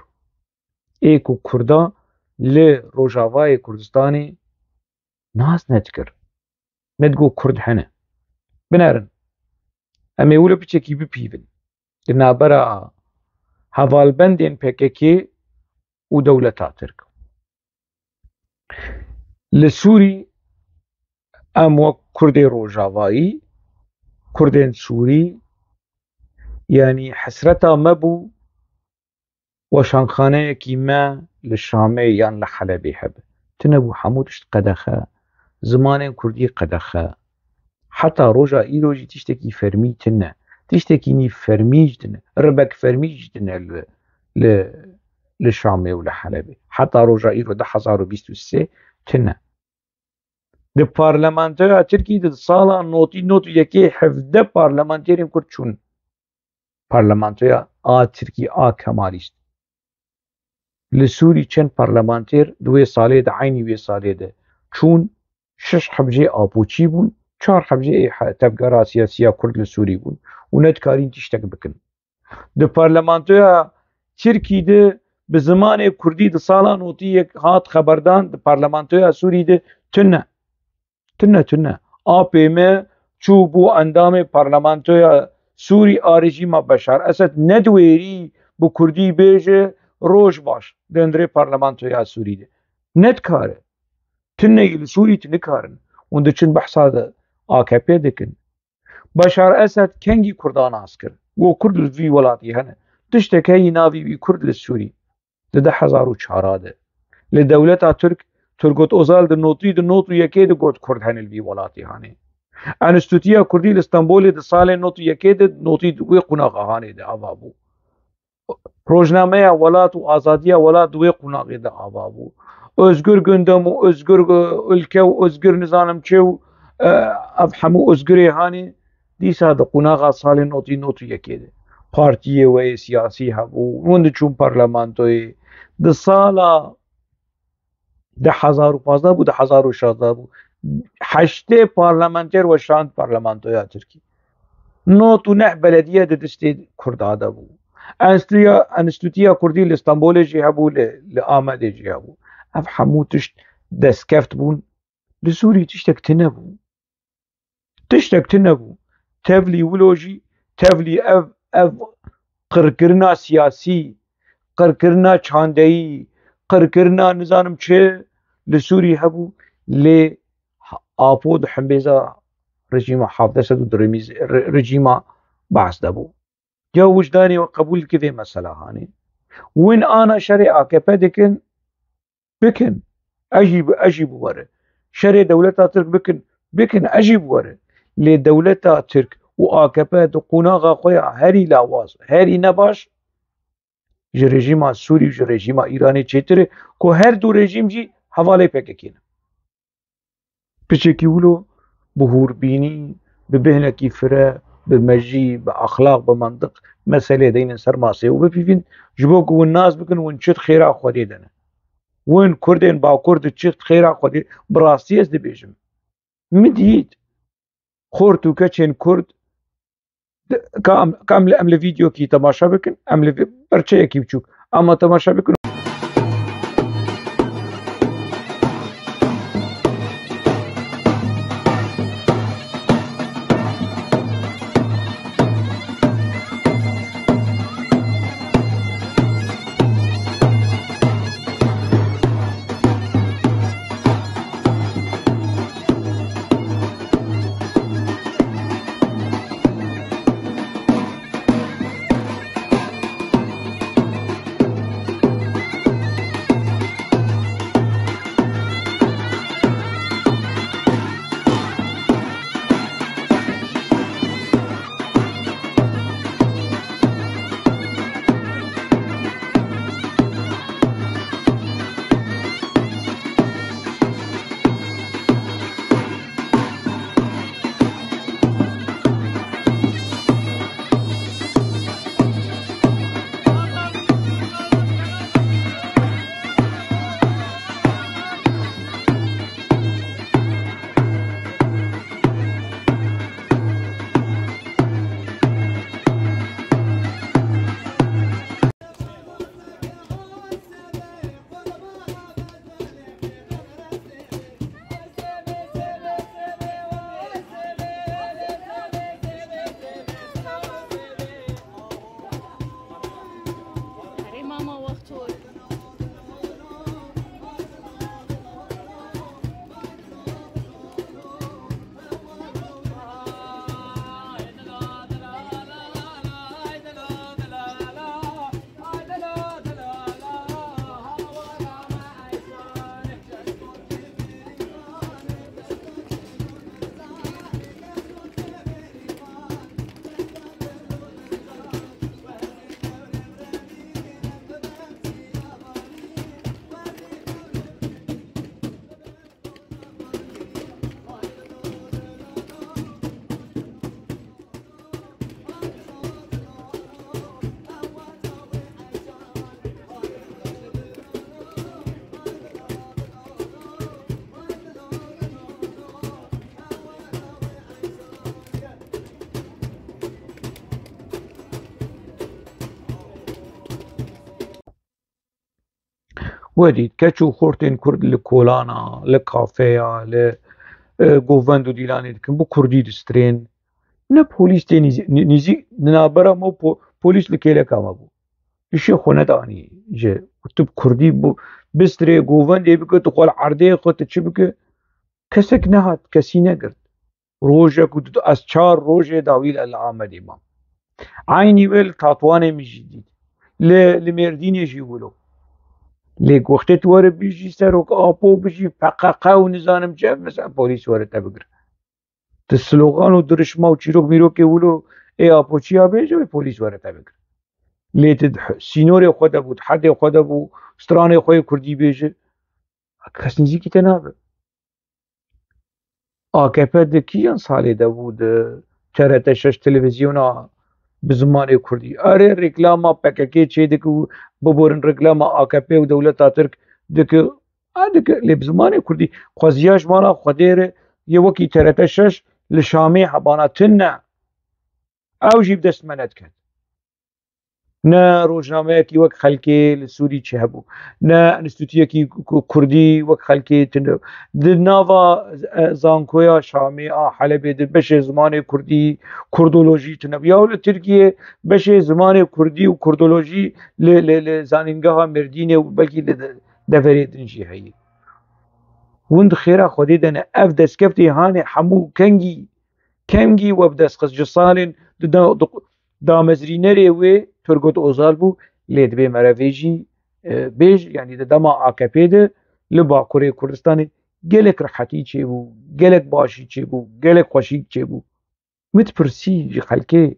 Ê ku Kurda li Rojavayê Kurdistanê nas nedikir. Nedigot Kurd hene. Binerin. Em ê wilo piçekî bipîvin. Di navbera hevalbendên P K K û dewleta Tirk. Li Sûrî em wek Kurdê Rojavayî, Kurdên Sûrî, Yanî hesreta me bû weşanxaneyekî me li Şamê yan li Helebê hebe. Tune bû, hemû tişt qedexe, zimanên kurdî qedexe. Heta roja îro jî tiştekî fermî tune. Tiştekî nîv fermî jî tune. Ribek fermî jî tune li, li, li Şamê û li Helebê. Heta roja îro du hezar û bîst û sê tune. Di parlamentoya Tirkî de di sala notî notî yekê hevdeh parlamenterên Kurd çûn. Parlamentoya a Tirkî a Kemalîst. Li Sûrî çend parlamenter di wê salê de, eynî wê salê de çûn, şeş heb jê Apoçî bûn, çar heb jê ê he-, tevgera siyasiya Kurd li Sûrî bûn û nedikarîn tiştek bikin. Di parlamentoya Tirkî de bi zimanê Kurdî di sala notî yek hat xeberdan, di parlamentoya Sûrî de tune. Tune, tune. A P M çû bû endamê parlamentoya Sûrî a rejîma Beşar Esed, ne diwêrî bi Kurdî bêje roj baş di hundirê parlamentoya Sûrî de. Nedikare. Tune yî li Sûrî tu nikarin. Hûn diçin behsa de A K P dikin. Beşar Esed kengî Kurda nas kir? Got Kurd li vî welatî hene. Tiştek heyî navî wî Kurd li Sûrî. Di du hezar û çar de. Li dewleta Tirk, Turgut Ozal di notî, di notî yekê de got Kurd hene li vî welatî hanê. Enstîtuya Kurdî li Stenbolê di salê notî yekê de notî di wê qunaxa hanê de ava bû. Rojnameya Welat û Azadiya Welat di wê qunaxê de ava bû. Özgür Gündem û Özgür, e, Ülke û Özgür nizanim çi û, e, ev hemû Özgürê hanê dîsa di qunaxa salê notî notî yekê de. Partiyê we yê siyasî hebû, hûn diçûn parlamentoyê. Di sala du hezar û pazdeh bû, du hezar û şazdeh bû. Heştê parlamenter weşand parlamentoya Tirkî. Nod û neh belediye di destê Kurda de bû. Enstitûya, Enstitûya Kurdî li Stenbolê jî hebû, li, li Amedê jî hebû. Ev hemû tişt destkeft bûn. Li Sûrî tiştek tune bû. Tiştek tune bû. Tevlî wilo jî, tevlî ev, ev qirkirina siyasî, qirkirina çandeyî, qirkirina nizanim çi li Sûrî hebû, lê Apo di hembêza rejîma hevdeh sed û du re-, re-, rejîma Baas de bû. Ya wijdanê we qebûl dike vê mesela hanê? Win ana şerê A K P dikin, bikin. Ez jî, ez jî bi we re. Şerê dewleta Tirk bikin, bikin, ez jî bi we re. Lê dewleta Tirk û A K P di qonaxa xwe ya herî lawaz, herî nebaş, ji rejîma Sûrî û ji rejîma Îranê çêtir e, ku her du rejîm jî hevalê P K K ne. Piçekî wilo bi hûrbînî, bi bêhnekî fire, bi mejî, bi exlaq, bi mentiq meselê deynin ser masê û bipîvîn, ji bo ku win nas bikin, win çi di xêra Xwedê de ne. Win Kurdên Bakur di çi di xêra Xwedê, bi rastî ez dibêjim. Min dît xort û keçên Kurd, ka em, ka em li, em li vîdeokî temaşe bikin, em li vî-, perçeyekî biçûk, ama temaşe bikin. We dît keç û xortên Kurd li kolana, li kafeya, li, e, govend û dîlanê dikin, bi Kurdî distirên. Ne polîs tê nîzî-, nî-, nîzî-, di navbera me po-, polîs li kêleka me bû. Îşê xwe nedanî ji tu bi Kurdî bu-, bistirê govendê bike, tu xwe li erdê xwe tu çi bike. Kesek nehat, kesî negirt. Rojek û du, ez çar rojê dawî li Amedê mam. Eynî wê li Tatwanê min jî dît. Li, li Mêrdînê jî wilo. Lê wextê tu were bijî serok Apo, bijî P K K û nizanim çi, mesela polîs were te bigire. Tu slogan û dirişma û çîrok mîrokê wilo ê Apoçiya bêje wê polîs were te bigire. Lê tu di sînorê xwe de bû, di hedê xwe de bû, stranê xwe yê Kurdî bêje, kes nîzîkî te nabe. A K P di kîjan salê de bû di T R T şeş televîzyona bi zimanê Kurdî? Erê, reklama P K K çêdike û biborin reklama A K P û dewleta Tirk dike. A dike, lê bi zimanê Kurdî. Xweziya ji mala Xwedê re yê wekî T R T şeş li Şamê hebana tune. Ew jî bi dest me nediket. Ne rojnameyekî wek Xelkê li Sûrî çi hebû, ne enstîtuyekî ku-, kurdî wek Xelkê tune. Di nava, e, zankoya Şamê a Helebê de beşê zimanê kurdî, kurdolojî tune bû. Ya li Tirkiyê beşê zimanê kurdî û kurdolojî li, li, li zanîngeha Mêrdînê û belkî li de-, deverê din jî heye. Hûn di xêra Xwedê de ne. Ev destkeftê hanê hemû kengî, kengî we bi dest xist ji salên di da-, di damezrînerê wê Turgut Ozal bû, lê divê me re vê jî, e, bêj, yanî di dema A K P de li Bakurê Kurdistanê gelek rehetî çêbû, gelek başî çêbû, gelek xweşîk çêbû. Min dipirsî ji xelkê,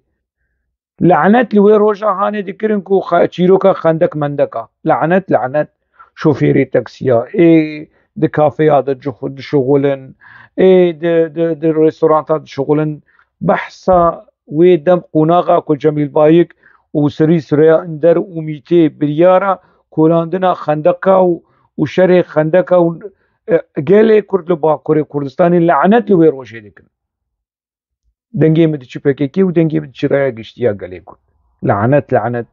lanet li wê roja hanê dikirin ku xe-, çîroka xendek mendeka. Lanet, lanet. Şofêrê taksiya, ê di kafeya de dişixu-, dişixulin, ê di, di, di restoranta dişixulin. Behsa wê dem qonaxa ku Cemîl Bayik û Sirî Süreyya Înder û Mîtê biryara kolandina xendeka û, û şerê xendeka û, e, gelê Kurd li Bakurê Kurdistanê lanet li wê rojê dikin. Dengê min diçi P K K û dengê min diçi raya giştî ya gelê Kurd. Lanet, lanet.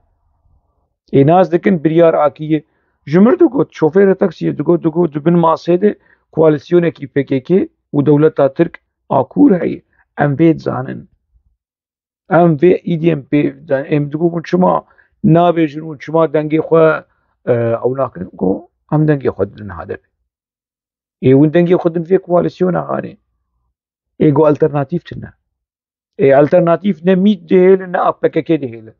Ê nas dikin biryar a kî ye. Ji mir digot, şofêra taksiyê digot, digot, di bin masê de koalîsyonekî P K K û dewleta Tirk a kûr heye. Em vê dizanin. Em vê îdî em pê dizanin. Em digot, hûn çima nabêjin û çima dengê xwe, e, ew nakin? Got, em dengê xwe didin H D P. Ê hûn dengê xwe din vê koalîsyona hanê. Ê got alternatîf tune. Ê alternatîf ne mît dihêlin ne a P K K dihêlin.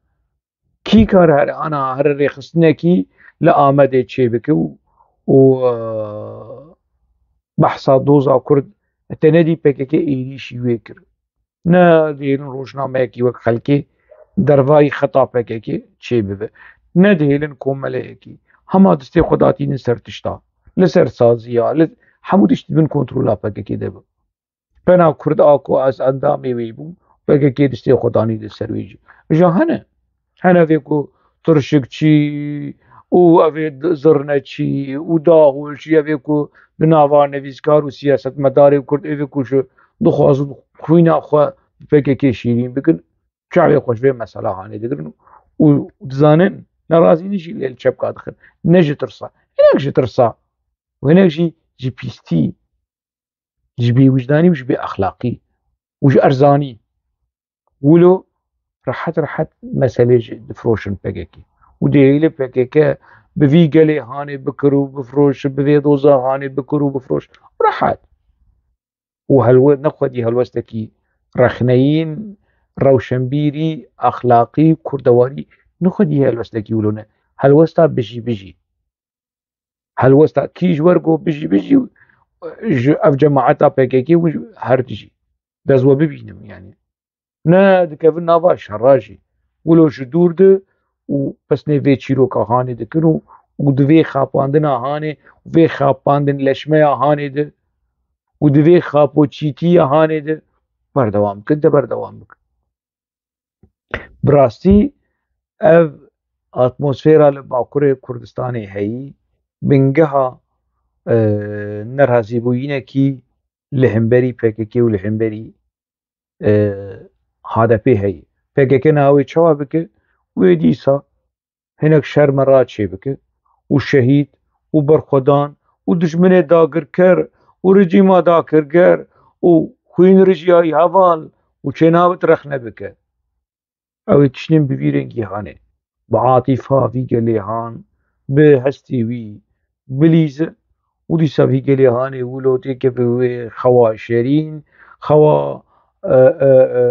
Kî kar here ana here rêxistinekî li Amedê çêbike û, û, e, behsa doza Kurd te nedî P K K êrîşî wê kir. Ne dihêlin rojnameyekî wek Xelkê dervayî xeta P K K çêbibe. Ne dihêlin komeleyekî. Hema destê xwe datînin ser tişta. Li ser saziya, li hemû tişt bin kontrola P K K de bi. Pena Kurd a ku ez endamê wê bûm, P K K destê xwe danî li ser wê jî. Ja hene. Hene vê ku tirşikçî û ev ê d-, zirnekçî û daxûlçî, ev ê ku di nava nivîskar û siyasetmedarê Kurd, ev ê ku ji dixwazin xwîna xwe bi P K K şîrîn bikin, çavê xwe ji vê mesela hanê digirin û dizanin nerazînî jî lê li çepka dixin. Ne ji tirsa. Hinek ji tirsa. Hinek jî ji pîstî. Ji bêwijdanî û ji bêexlaqî û ji erzanî. Wilo rehet rehet meselê jî difiroşin P K K. Û dihêlin P K K bi vî gelê hanê bikir û bifiroşin, bi vê doza hanê bikir û bifiroş. Rehet. Û helwe-, ne xwedî helwestekî rexneyîn, rewşenbîrî, exlaqî, kurdewarî, ne xwedî helwestekî wilo ne. Helwesta bijî bijî. Helwesta kî ji wer got bijî bijî, ji ev cemaeta P K K û her dijî. Dest we bibînim, yanî. Ne dikevin nava şera jî. Wilo ji dûr de û pesnê vê çîroka hanê dikin û, û di vê xapandina hanê, vê xapandin leşmeya hanê de û di vê xapoçîtiya hanê de berdewam bikin, de berdewam bikin. Bi rastî ev atmosfera li Bakurê Kurdistanê heyî, bingeha, e, nerazîbûyînekî li hemberî P K K û li hemberî, e, H D P heyî. P K K niha wê çawa bike? Wê dîsa hinek şer mera çêbike û şehîd û berxwedan û dijminê dagirker û rejîma dagirker û xwînrijiyayî heval û çênabit rexne bike. Ew ê tiştên bi vî rengî hanê. Bi atîfa vî gelê han, bi hestê wî bilîze û dîsa vî gelê hanê wilo têkeve wê xewa şerîn, xewa, e, e, e,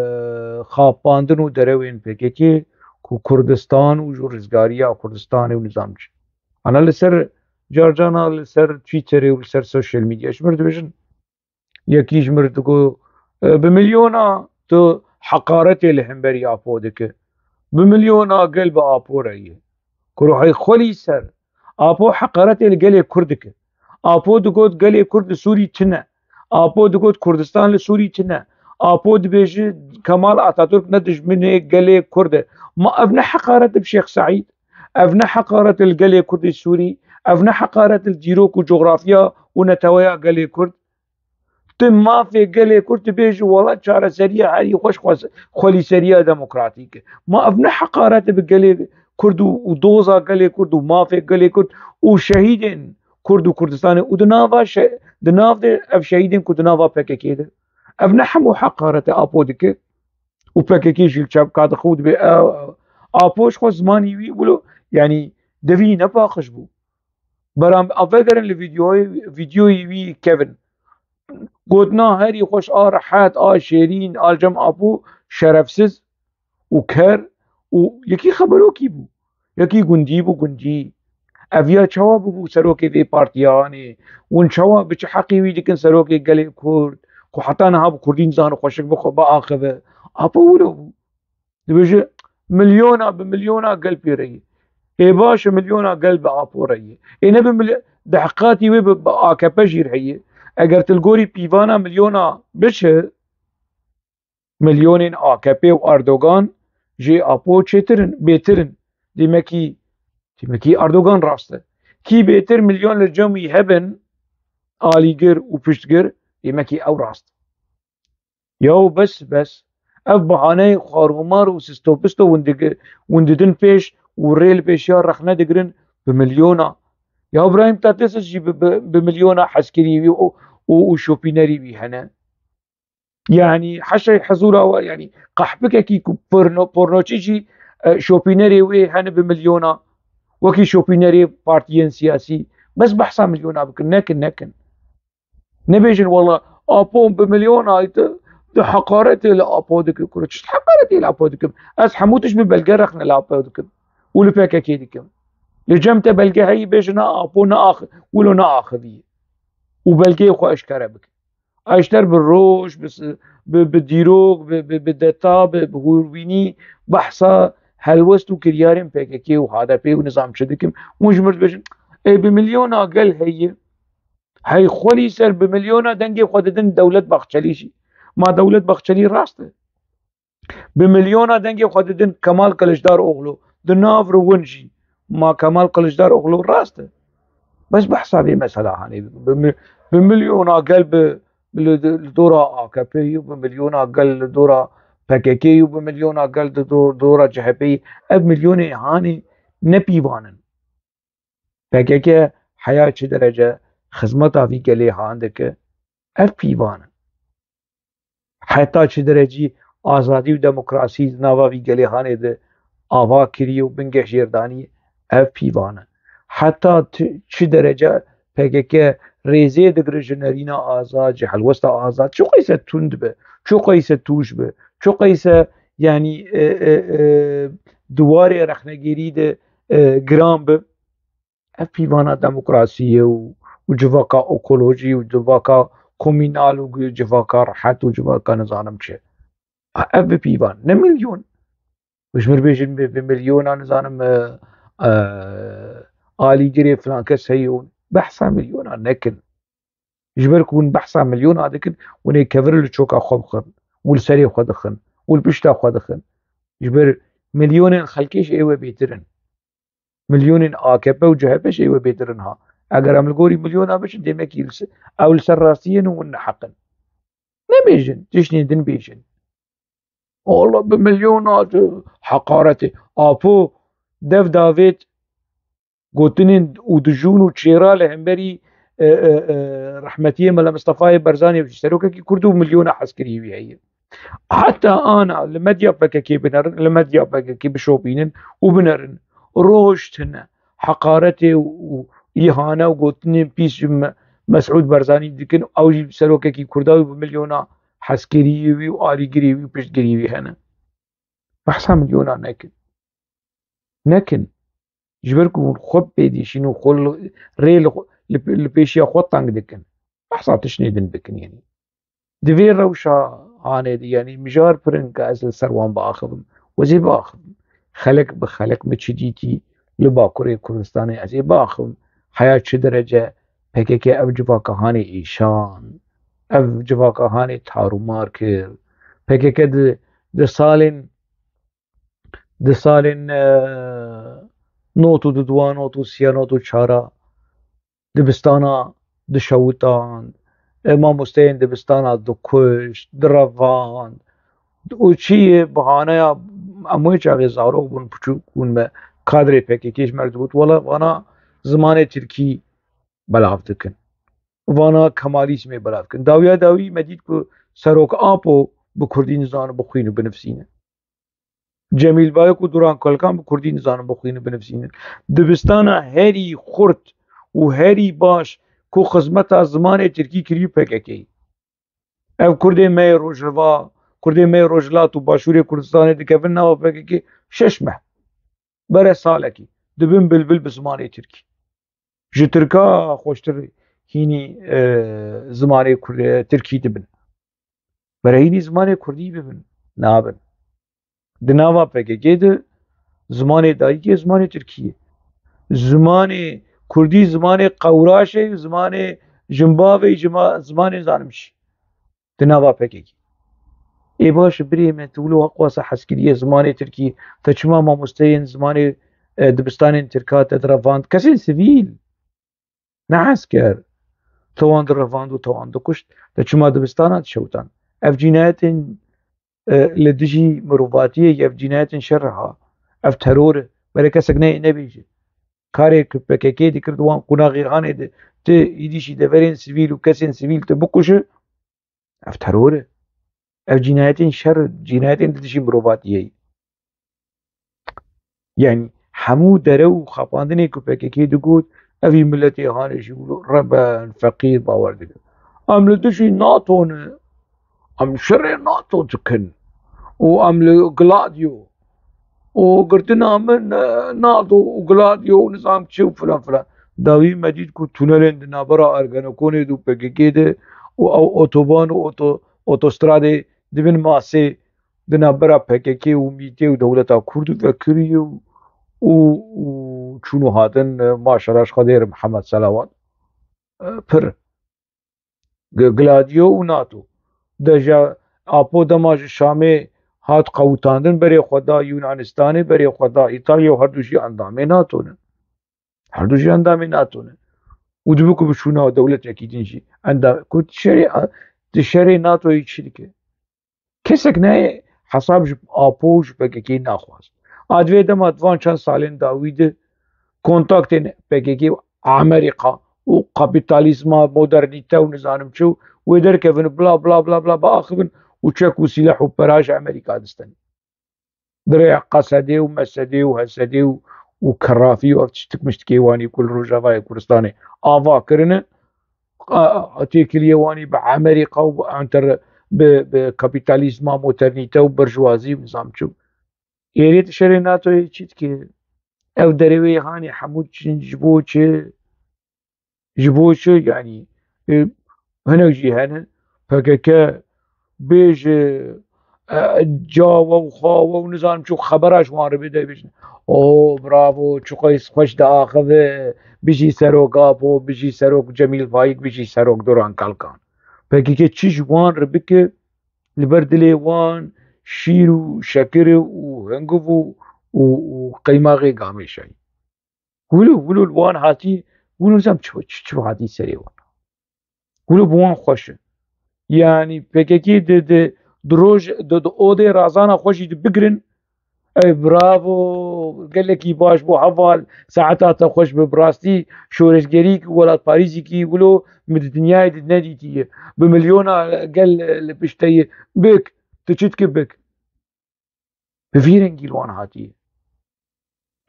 xapandin û derewên P K K ku Kurdistan û ji rizgariya Kurdistanê û nizam çi. Ana li ser, carcana li ser Twitterê û li ser sosyal medya ji mir dibêjin, yekî ji mir digo, e, bi milyona tu heqaretê li hemberî Apo dike. Bi milyona gel bi Apo re ye. Kuro hey xwelî ser. Apo heqaretê li gelê Kurd dike. Apo digot gelê Kurd li Sûrî tune. Apo digot Kurdistan li Sûrî tune. Apo dibêje Kemal Atatürk ne dijminê gelê Kurd e. Ma ev ne heqaret e bi Şêx Seîd? Ev ne heqaret e li gelê Kurdê Sûrî? Ev ne heqaret e li dîrok û coxrafya û neteweya gelê Kurd? Tu mafê gelê Kurd dibêjî, wela çareseriya herî xweş xwes-, xwelîseriya demokratîk e. Ma ev ne heqaret e bi gelê Kurd û, û doza gelê Kurd û mafê gelê Kurd û şehîdên Kurd û Kurdistanê û di nava şe-, di nav de ev şehîdên ku di nava P K K de. Ev ne hemû heqaret e Apo dike û P K K jî li çepka dixwe û dibê, ew, ew. Apo ji xwe zimanî wî wilo, yanî devî ne paqij bû. Beram, a vegerin li vîdeoyê, vîdeoyê wî kevin. Gotina herî xweş, a rehet, a şêrîn, a li cem Apo şerefsiz û ker û yekî xeberokî bû. Yekî gundî bû gundî. Ev ya çawa bûbû serokê vê partiyanê? Hûn çawa bi çi heqî wî dikin serokê gelê Kurd? Ku heta niha bi Kurdî nizane xweşik bixwe biaxive. Apo wilo bû. Dibêje milyona bi milyona gel pê re ye. Ê baş e, milyona gel bi Apo re ye. Ê ne bi milyo-, dehqatî wê bi, bi A K P jî re heye. Eger tu li gorî pîvana milyona biçe, milyonên A K P û Erdogan jê Apo çêtir in, bêtir in. Demekî, demekî Erdogan rast e. Kî bêtir milyon li cem wî hebin, alîgir û piştgir, demekî ew rast. Yaw bes, bes. Ev bahaneyê xwarûmar û sistopisto hûn digi-, hûn didin pêş û rê li pêşiya rexne digirin bi milyona. Ya Îbrahîm Tatlises jî bi, bi, bi milyona hezkirî wî û, û, û şopînerî wî hene. Yanî heşey hezûra we, yanî qehpikekî ku porno-, pornoçî jî, e, şopînerê wê hene bi milyona. Wekî şopînerê partiyên siyasî. Bes behsa milyona bikin. Nekin, nekin. Nebêjin wela Apo bi milyon aydı, di heqaretê li Apo dike kuro. Çi heqaretê li Apo dikim? Ez hemû tişt bi belge rexne li Apo dikim. Û li P K K dikim. Li cem te belge heyî bêjin na Apo ne ax-, wilo ne axivî. Û belgeyê xwe eşkere bike. Eşter bi roj, bi s-, bi, bi dîrok, bi, bi, bi deta, bi, bi hûrwînî behsa helwest û kiryarên P K K û H D P û nizam çi dikim. Hûn ji mir dibêjin, ê bi milyona gel heye. Hey xwelî ser bi milyona dengê xwe didin Dewlet Bahçelî jî. Ma Dewlet Bahçelî rast e? Bi milyona dengê xwe didin Kemal Kiliçdaroglu. Di nav re win jî. Ma Kemal Kiliçdaroglu rast e? Bes behsa vê mesela hanê bikin. Bi mi-, bi milyona gel bi, bi li, li dora A K P yû, bi milyona gel li dora P K K yû, bi milyona gel di do-, dora C H P yî. Ev milyonê hanê ne pîvan in. P K K heya çi derece xizmeta vî gelê han dike, ev pîvan in. Heta çi derecî azadî û demokrasî di nava vî gelê hanê de ava kiriye û bingeh jêr daniye, ev pîvan in. Heta ti-, çi derece P K K rêzê digire ji nerîna azad, ji helwesta azad, çi qeyse tund be, çi qeyse tûj be, çi qeyse, yanî, e, e, e, di warê rexnegêrî de, e, giran be. Ev pîvana demokrasiyê û, û civaka ekolojî û civaka komînal û civaka rehet û civaka nizanim çi. A, ev bi pîvan, ne milyon. Ji mir bêjin bi, bi milyona nizanim, e, e, alîgirê filan kes heye û behsa milyona nekin. Ji ber ku hûn behsa milyona dikin, hûn ê kevir li çoka xwe bixin û li serê xwe dixin û li pişta xwe dixin. Ji ber milyonên xelkê ji ê we bêtir in. Milyonên A K P û C H P jî ê we bêtir in ha. Eger em li gorî milyona biçin, demekî li se-, ew li ser rastiyê ne, hûn neheq in. Nebêjin, tiştên din bêjin. Allah bi milyona tu heqaretê. Apo dev davêt Gotinên û dijûn û çêra li hemberî, e, e, e, rehmetiyê Mela Mistefayê Barzanî, serokekî Kurd û milyona hezkirî wî heye. Heta ana li medya P K K binerin, li medya P K K bişopînin û binerin. Roj tune heqaretê û îhane û gotinên pîs ji Me-, Mesûd Barzanî dikin, ew jî serokekî Kurda wî bi milyona hezkirî wî û alîgirî wî û piştgirî wî hene. Behsa milyona nekin. Nekin. Ji ber ku hûn xwe pê dîşîn û xwe li, rê li, li, li pêşiya xwe teng dikin. Behsa tiştê din bikin, yanî. Di vê rewşa hanê de, yanî, mijar pir in ka ez li ser wan biaxivim. Ez ê biaxivim. Xelek bi xelek min çi dîtî li Bakurê Kurdistanê, ez ê biaxivim. Heya çi derece P K K ev civaka hanê êşand, ev civaka hanê tarûmar kir. P K K di, di salên, di salên, e, not û duduwa, not û siya, not û çara dibistana dişewitand, e, mamosteyên dibistana dikuşt, direvand. Û çi ye bahaneya, em wê çaxê zarok bûn, piçûk bûn, me kadrê P K K ji me re dibût, wela vana zimanê tirkî belav dikin. Vana Kemalîzmê belav dikin. Dawiya dawî me dît ku Serok Apo bi kurdî nizanin bixwîn û binivîsîne. Cemîl Bayik û Duran Kalkan bi kurdî nizanin bixwînin binivîsînin. Dibistana herî xurt û herî baş ku xizmeta zimanê tirkî kiriye P K K. Ev kurdê me yê Rojhiva, kurdê me yê Rojhilat û Başûrê Kurdistanê dikevin nava P K K şeş meh. Bere salekî dibin bilbil bi zimanê tirkî. Ji tirka xweştir hînî, e, zimanê kur-, e, tirkî dibin. Bere hînî zimanê kurdî bibin. Nabin. Di nava P K K de zimanê dayikê zimanê tirkî ye. Zimanê kurdî zimanê qewraşê, zimanê jinbavê, jima-, zimanê zanimşî. Di nava P K K. Ê baş, birê me, tu wilo heqwasa hezkiriyê zimanê tirkî, te çima mamosteyên zimanê, e, dibistanên tirka te direvand? Kesên sivîl, ne esker. Te wan direvand û te wan dikuşt. Te çima dibistana dişewtan? Ev cînayetên, e, li dijî mirovatiyê ye, ev cînayetên şer e ha. Ev teror e. Bere kesek neyê nebêje. Karê ku P K K dikir di wan qunaxê hanê de, tu êdî jî deverên sivîl û kesên sivîl tu bikuşi, ev teror e. Ev cînayetên şer, cînayetên li dijî mirovatiyê ye. Yanî hemû dere û xapandinê ku P K K digot, ev î miletê hanê jî wilo reben, feqîr bawer dikin. Em li dijî NATO ne, em şerê NATO dikin û em li Gladio û girtina min, e, NATO û Gladio û nizam çi û filan filan. Dawî me dît ku tunelên di navbera Ergenekonê de û P K K de û ew otoban û oto-, otostradê dibin masê di navbera P K K û mîtê û dewleta Kurd vekiriye û, û, û çûn û hatin, e, maşallah ji Xwedê re Mihemed Selawat, e, pir. G-, Gladio û NATO. Deja Apo dema ji Şamê hat qewitandin, berê xwe da Yunanistanê, berê xwe da Îtalya û her du jî endamê NATO ne. Her du jî endamê NATO ne. Û dibe ku biçûna dewletekî din jî endam, ku şerê, di şerê NATOyê çi dike? Kesek nayê hesab ji Apo û ji P K K naxwaz. A divê dema di van çend salên dawî de kontaktên P K K û Amerîka û kapîtalîzma, modernîte û nizanim çi û wê derkevin, bla, bla, bla, bla, biaxivin û çek û sîleh û pera ji Amerîka distenî. Di rêya Qesedê û Mesedê û Hesedê û, û Kerrafî û ev tiştik miştikê wanî ku li Rojavayê Kurdistanê ava kirine, a, a, têkiliyê wanî bi Amerîka û bi enter-, bi, bi kapîtalîzma, modernîte û burjwazî û nizam çi. Êrê di şerê NATOyê çi dike? Ev derewê hanê hemû çin ji bo çi? Ji bo çi? Yanî, e, hinek jî hene, P K K bêje, e, cawe û xawe û nizanim çi xebera ji wan re bide, bêjin, "O, bravo, çiqas xweş diaxive, bijî Serok Apo, bijî Serok Cemîl Faik, bijî Serok Duran Kalkan." P K K çi ji wan re bike, li ber dilê wan şîr û şekir û hingiv û, û, û qeymaxê gamêşayî. Wilo, wilo li wan hatî, wilo nizam çi, çi, çi hatî serê wan. Wilo bi wan xweş e. Yanî P K K di, di, di roj, di, di odê razana xwe jî di bigirin, Ey bravo, gelekî baş bû heval, saeta te xweş be, bi rastî şoreşgerî kî, welatparêzî kî wilo min di dinyayê de nedîtiye. Bi milyona gel li pişt te ye. Bik, tu çi dikî bik? Bi vî rengî li wan hatiye.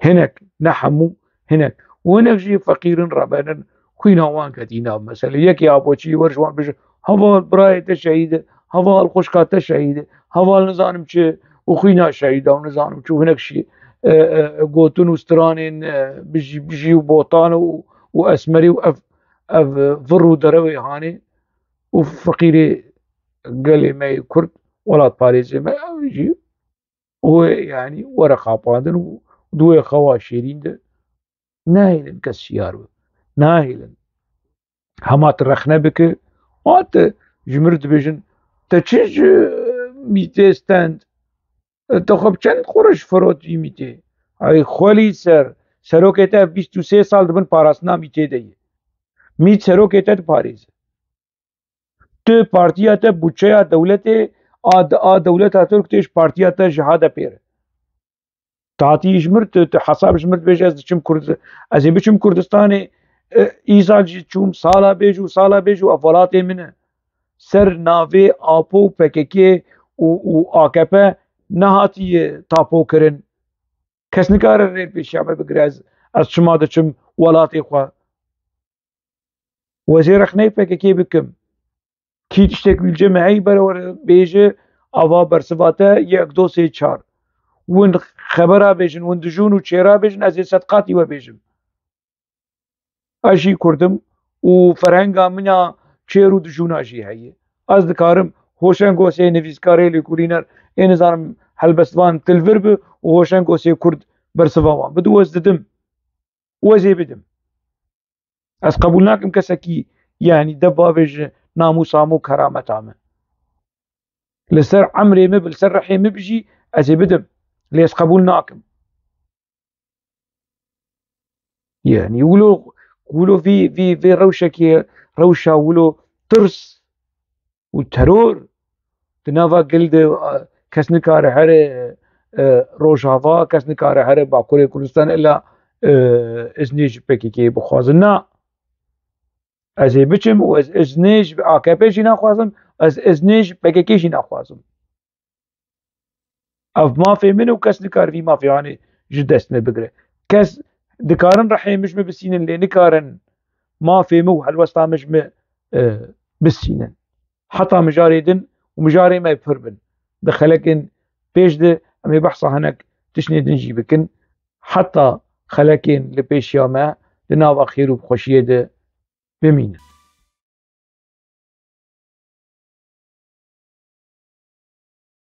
Hinek, ne hemû, hinek. Û hinek jî feqîrin rebenin, xwîna wan ketî nav meselê. Yekê apoçî wer ji wan bêje, heval birayê te şehîd e, heval xwişka te şehîd e, heval nizanim çi û xwîna şehîda û nizanim çi û hinek şî, e, e, gotin û stranên, e, bijî, bijî û botan û, û esmerî û ev, ev, e, vir û derewê hanê û feqîrê gelê me yê Kurd, welatparêzê me, ew jî û, yanî, were xapandin û di wê xewa şêrîn de nahêlin kes şiyar be. Nahêlin. Hema tu rexne bike, ma tu ji mir dibêjin, te çi ji mîtê stend? Te xwe bi çend qurûş firot vî mîtê? Ay xwelî ser, serokê te ev bîst û sê sal di bin parastina mîtê de ye. Mît serokê te diparêze. Tu partiya te, budçeya dewletê, a, a dewleta Tirk tê ji partiya te ji HDP'ê re. Tu hatî ji mir, tu, tu hesab ji mir dibêje, ez diçim Kurd-, ez ê biçim Kurdistanê, e, îsal jî çûm, sala bêj û sala bêj û ev welatê min e. Ser navê Apo û PKK û, û AKP nehatiye tapokirin. Kes nikare rê pêşiya me bigire, ez, ez çima diçim welatê xwe. Wezê rexneyê PKK bikim. Kî tiştek wî li cem heyî bere were bêje, ava bersiva te yek, do, sê, çar. Win xebera bêjin, win dijûn û çêra bêjin, ez ê sed qatî we bêjim. Ez jî Kurd im û ferhenga min a çêr û dijûna jî heye. Ez dikarim Hoşeng Osê, nivîskarê, lêkolîner, ê nizanim helbestvan tilvir bi û Hoşeng Osê Kurd bersiva wan bidi û ez didim. Û ez ê bidim. Ez qebûl nakim kesekî, yanî, de bavêje namûsa min û kerameta min. Li ser emrê min bi, li ser rihê min bijî, ez ê bidim. Lê ez qebûl nakim. Yanî, wilo, wilo vî, vî, vî rewşekê, rewşa wilo tirs û teror di nava gel de, a, kes nikare here, e, Rojava, kes nikare here Bakurê Kurdistan, illa, e, iznê ji PKK'ê bixwazin. Na. Ez ê biçim û ez iznê ji AKP jî naxwazim, ez iznê ji PKK jî naxwazim. Ev mafê min û kes nikare vî mafê anê ji dest me bigire. Kes dikarin rihê min ji min bisînin, lê nikarin mafê min û helwesta min ji min, e, bisînin. Heta mijarê din û mijarê me pir bin. Di xelekên pêş de em ê behsa hinek tiştên din jî bikin. Heta xelekên li pêşiya me di nava xêr û xweşiyê de bimînin.